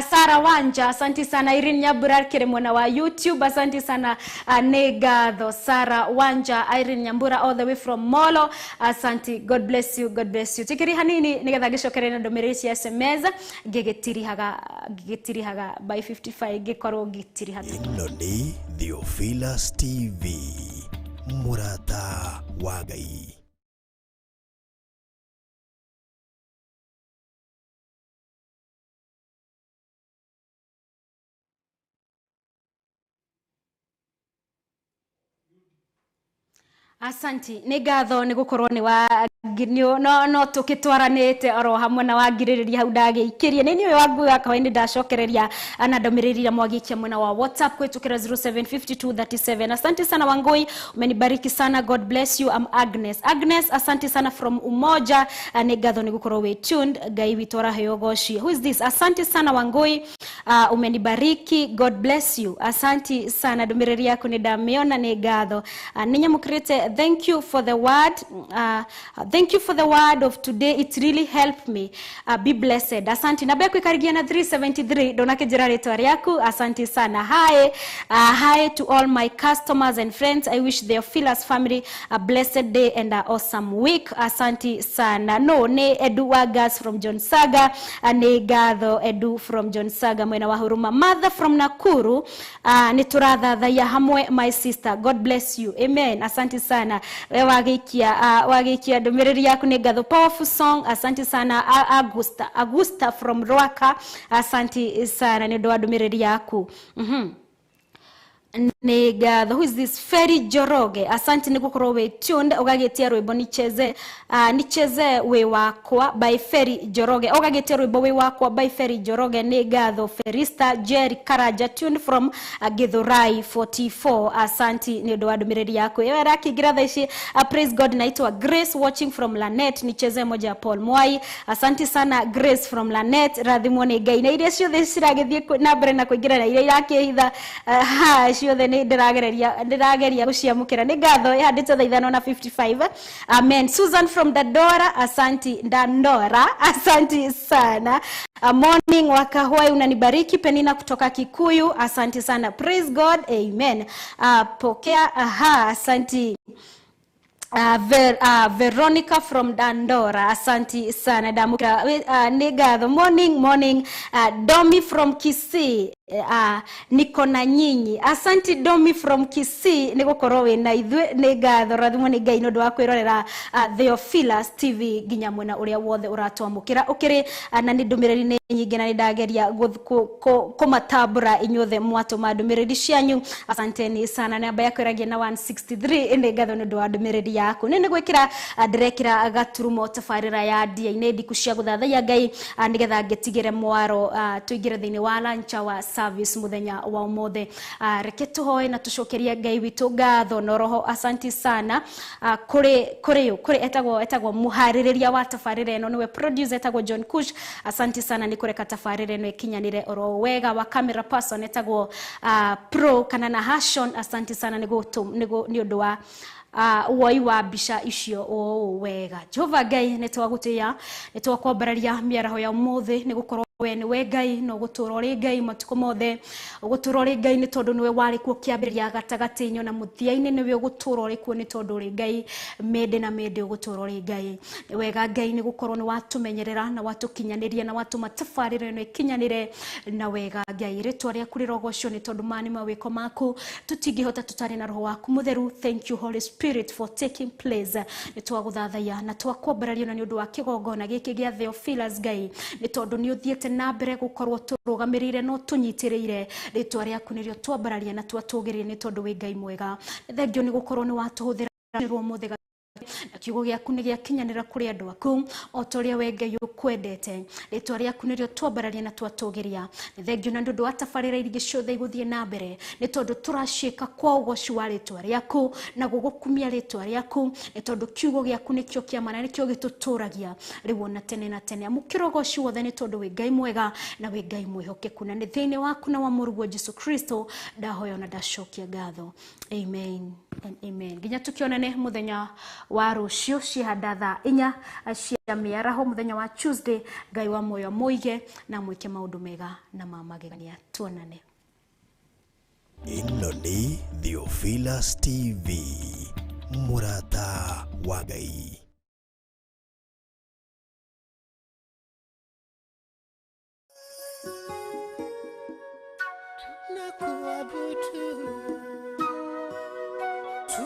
Sarah Wanja, asante sana. Irene Nyambura kĩrĩ mwena wa YouTube, asante sana, nĩ ngatho. Sarah Wanja, Irene Nyambura all the way from Molo, asante, God bless you, God bless you. Tikiri hanini nigetha ngĩcokererie na ndũmĩrĩri cia SMS ngĩgĩtirihaga by 55 ngĩkorwo ngĩtiriha. Ĩno nĩ Theophilus TV, mũrata wa Ngai. Asanti, nĩ ngatho nĩ gũkorwo nĩ wa no tũkĩtwaranĩte oro hamwe na wangirĩrĩria hau ndagĩikĩrie. Nĩ niĩ ũyũ wa Ngui wa Kahwaĩ nĩ ndacokereria na ndũmĩrĩri iria mwagĩikia mwena wa WhatsApp kũhĩtũkĩra 075237. Asante sana Wangui, umenibariki sana, God bless you. I'm Agnes. Agnes, asante sana from Umoja, nĩ ngatho nĩ gũkorwo wĩ tuned. Ngai witũ araheo ũgoci. Who is this? Asante sana Wangui, umenibariki, God bless you. Asante sana, ndũmĩrĩri yaku nĩ ndamĩona, nĩ ngatho. Nĩ nyamũkĩrĩte. Thank you for the word. Thank you for the word of today. It really helped me. Be blessed. Asante. Namba yaku ikarigia na 373. Ndonakĩnjĩra rĩtwa rĩaku. Asante sana. Hi. Hi to all my customers and friends. I wish Theophilus family a blessed day and an awesome week. Asante sana. No, nĩ Edu Wagas from John Saga. Nĩ ngatho Edu from John Saga mwena wa Huruma. Mother from Nakuru. Nĩ tũrathathaiya hamwe my sister. God bless you. Amen. Asante sana. We wagĩikia ndũmĩrĩri yaku nĩ ngatho. Powerful song, asante sana. Augusta from Rwaka, asante sana nĩ ũndũ wa ndũmĩrĩri yaku. Nĩ ngatho. Who is this? Ferry Joroge, asante nĩ gũkorwo wĩ tuned. Ũgagĩtia rwĩmbo nicheze wĩ wakwa by Ferry Joroge. Ũgagĩtia rwĩmbo wĩ wakwa by Ferry Joroge. Nĩ ngatho. Ferista Jerry Karaja tuned from Githurai 44, asante nĩ ũndũ wa ndũmĩrĩri yaku. Ĩyo ĩrakĩingĩra thaa ici. Praise God, naitwa Grace watching from Lanet. Nicheze moja ya Paul Mwai. Asante sana Grace from Lanet, rathimwo nĩ Ngai. Na iria ciothe ciragĩthiĩ na mbere na kũingĩra na iria irakĩhitha ciothe nĩ ndĩrageria gũciamũkĩra. Nĩ ngatho. Ĩhandĩte thaa 5 na 55. Amen. Susan from Dandora, asanti. Dandora, asanti sana. Morning Wakahwai, unanibariki. Penina kutoka Kikuyu, asanti sana. Praise God, amen. Pokea, aha, asanti. Veronica from Dandora, asanti sana. Damukira, nĩ ngatho. Morning. Domi from Kisii, niko na nyinyi. Asanti Domi from Kisii nĩ gũkorwo wĩ na ithuĩ. Nĩ ngatho, rathimwo nĩ Ngai nĩ ũndũ wa kwĩrorera Theophilus TV nginya mwena ũrĩa wothe ũratwamũkĩra ũkĩrĩ. Na nĩ ndũmĩrĩri nĩ nyingĩ na nĩ ndageria kũmatambũra inyuothe mwatũma ndũmĩrĩri cianyu. Asanteni sana. Namba yaku ĩragia na 163. Nĩ ngatho nĩ ũndũ wa ndũmĩrĩri yaku. Yaku nĩ gwĩkĩra ndĩrekĩra gaturumo tabarĩra ya ndia-inĩ ndiku cia gũthathaiya Ngai, nĩgetha ngĩtigĩre mwaro tũingĩre thĩinĩ wa lunch hour service mũthenya wa ũmũthĩ. Reke tũhoe na tũcokerie Ngai witũ ngatho na roho. Asanti sana kũrĩ etagwo mũharĩrĩria wa tabarĩra ĩno, nĩwe producer etagwo John Kush. Asanti sana nĩ kũreka tabarĩra ĩno ĩkinyanĩre oro wega. Wa camera person etagwo Pro kana na Hashon, asanti sana nĩ ũndũ wa woi wa mbica icio o wega. Jehova Ngai, nĩ twagũtĩĩa, nĩ twakwambararia mĩaraho ya ũmũthĩ, nĩ gũkorwo we nĩwe Ngai na ũgũtũũra ũrĩ Ngai matukũ mothe. Ũgũtũũra ũrĩ Ngai nĩ tondũ nĩwe warĩ kuo kĩambĩrĩria, gatagatĩ-inĩ na mũthia-inĩ, nĩwe ũgũtũũra ũrĩ kuo nĩ tondũ ũrĩ Ngai mĩndĩ na mĩndĩ, ũgũtũũra ũrĩ Ngai. Nĩ wega Ngai nĩ gũkorwo nĩ watũmenyerera na watũkinyanĩria na watũma tabarĩra ĩno ĩkinyanĩre na wega. Ngai, rĩtwa rĩaku rĩrogocwo nĩ tondũ maya nĩ mawĩko maku, tũtingĩhota tũtarĩ na roho waku mũtheru. Thank you, Holy Spirit, for taking place. Nĩ twagũthathaiya na twakwambararia na nĩ ũndũ wa kĩgongona gĩkĩ gĩa Theophilus Ngai, nĩ tondũ nĩ ũthiĩte na mbere gũkorwo tũrũgamĩrĩire no tũnyitĩrĩire. Rĩtwa rĩaku nĩrĩo twambararia na twatũgĩrĩria nĩ tondũ wĩ Ngai mwega. Nĩ thengio nĩ gũkorwo nĩ watũhũthĩra ũmũthĩ na kiugo gĩaku nĩ gĩakinyanĩra kũrĩ andũ aku o ta ũrĩa we Ngai ũkwendete. Rĩtwa rĩaku nĩrĩo twambararia na twatũgĩria. Nĩ thengio na ũndũ wa tabarĩra iria ciothe igũthiĩ na mbere, nĩ tondũ tũraciĩka kwa ũgoci wa rĩtwa rĩaku na gũgũkumia rĩtwa rĩaku, nĩ tondũ kiugo gĩaku nĩkĩo kĩa ma na nĩkĩo gĩtũtũragia rĩu ona tene na tene. Amũkĩra ũgoci wothe nĩ tondũ wĩ Ngai mwega na wĩ Ngai mwĩhokeku, na nĩ thĩinĩ waku na wa mũrũguo Jesu Kristo ndahoya na ndacokia ngatho. Amen and amen. Nginya tukionane mũthenya wa rũciũ cihanda thaa 4 cia mĩaraho mũthenya wa Tuesday. Ngai wa muoyo mũige na mwĩke maũndũ mega na ma magegania. Tuonane. Ĩno nĩ Theophilus TV, mũrata wa Ngai. Na kuabudu.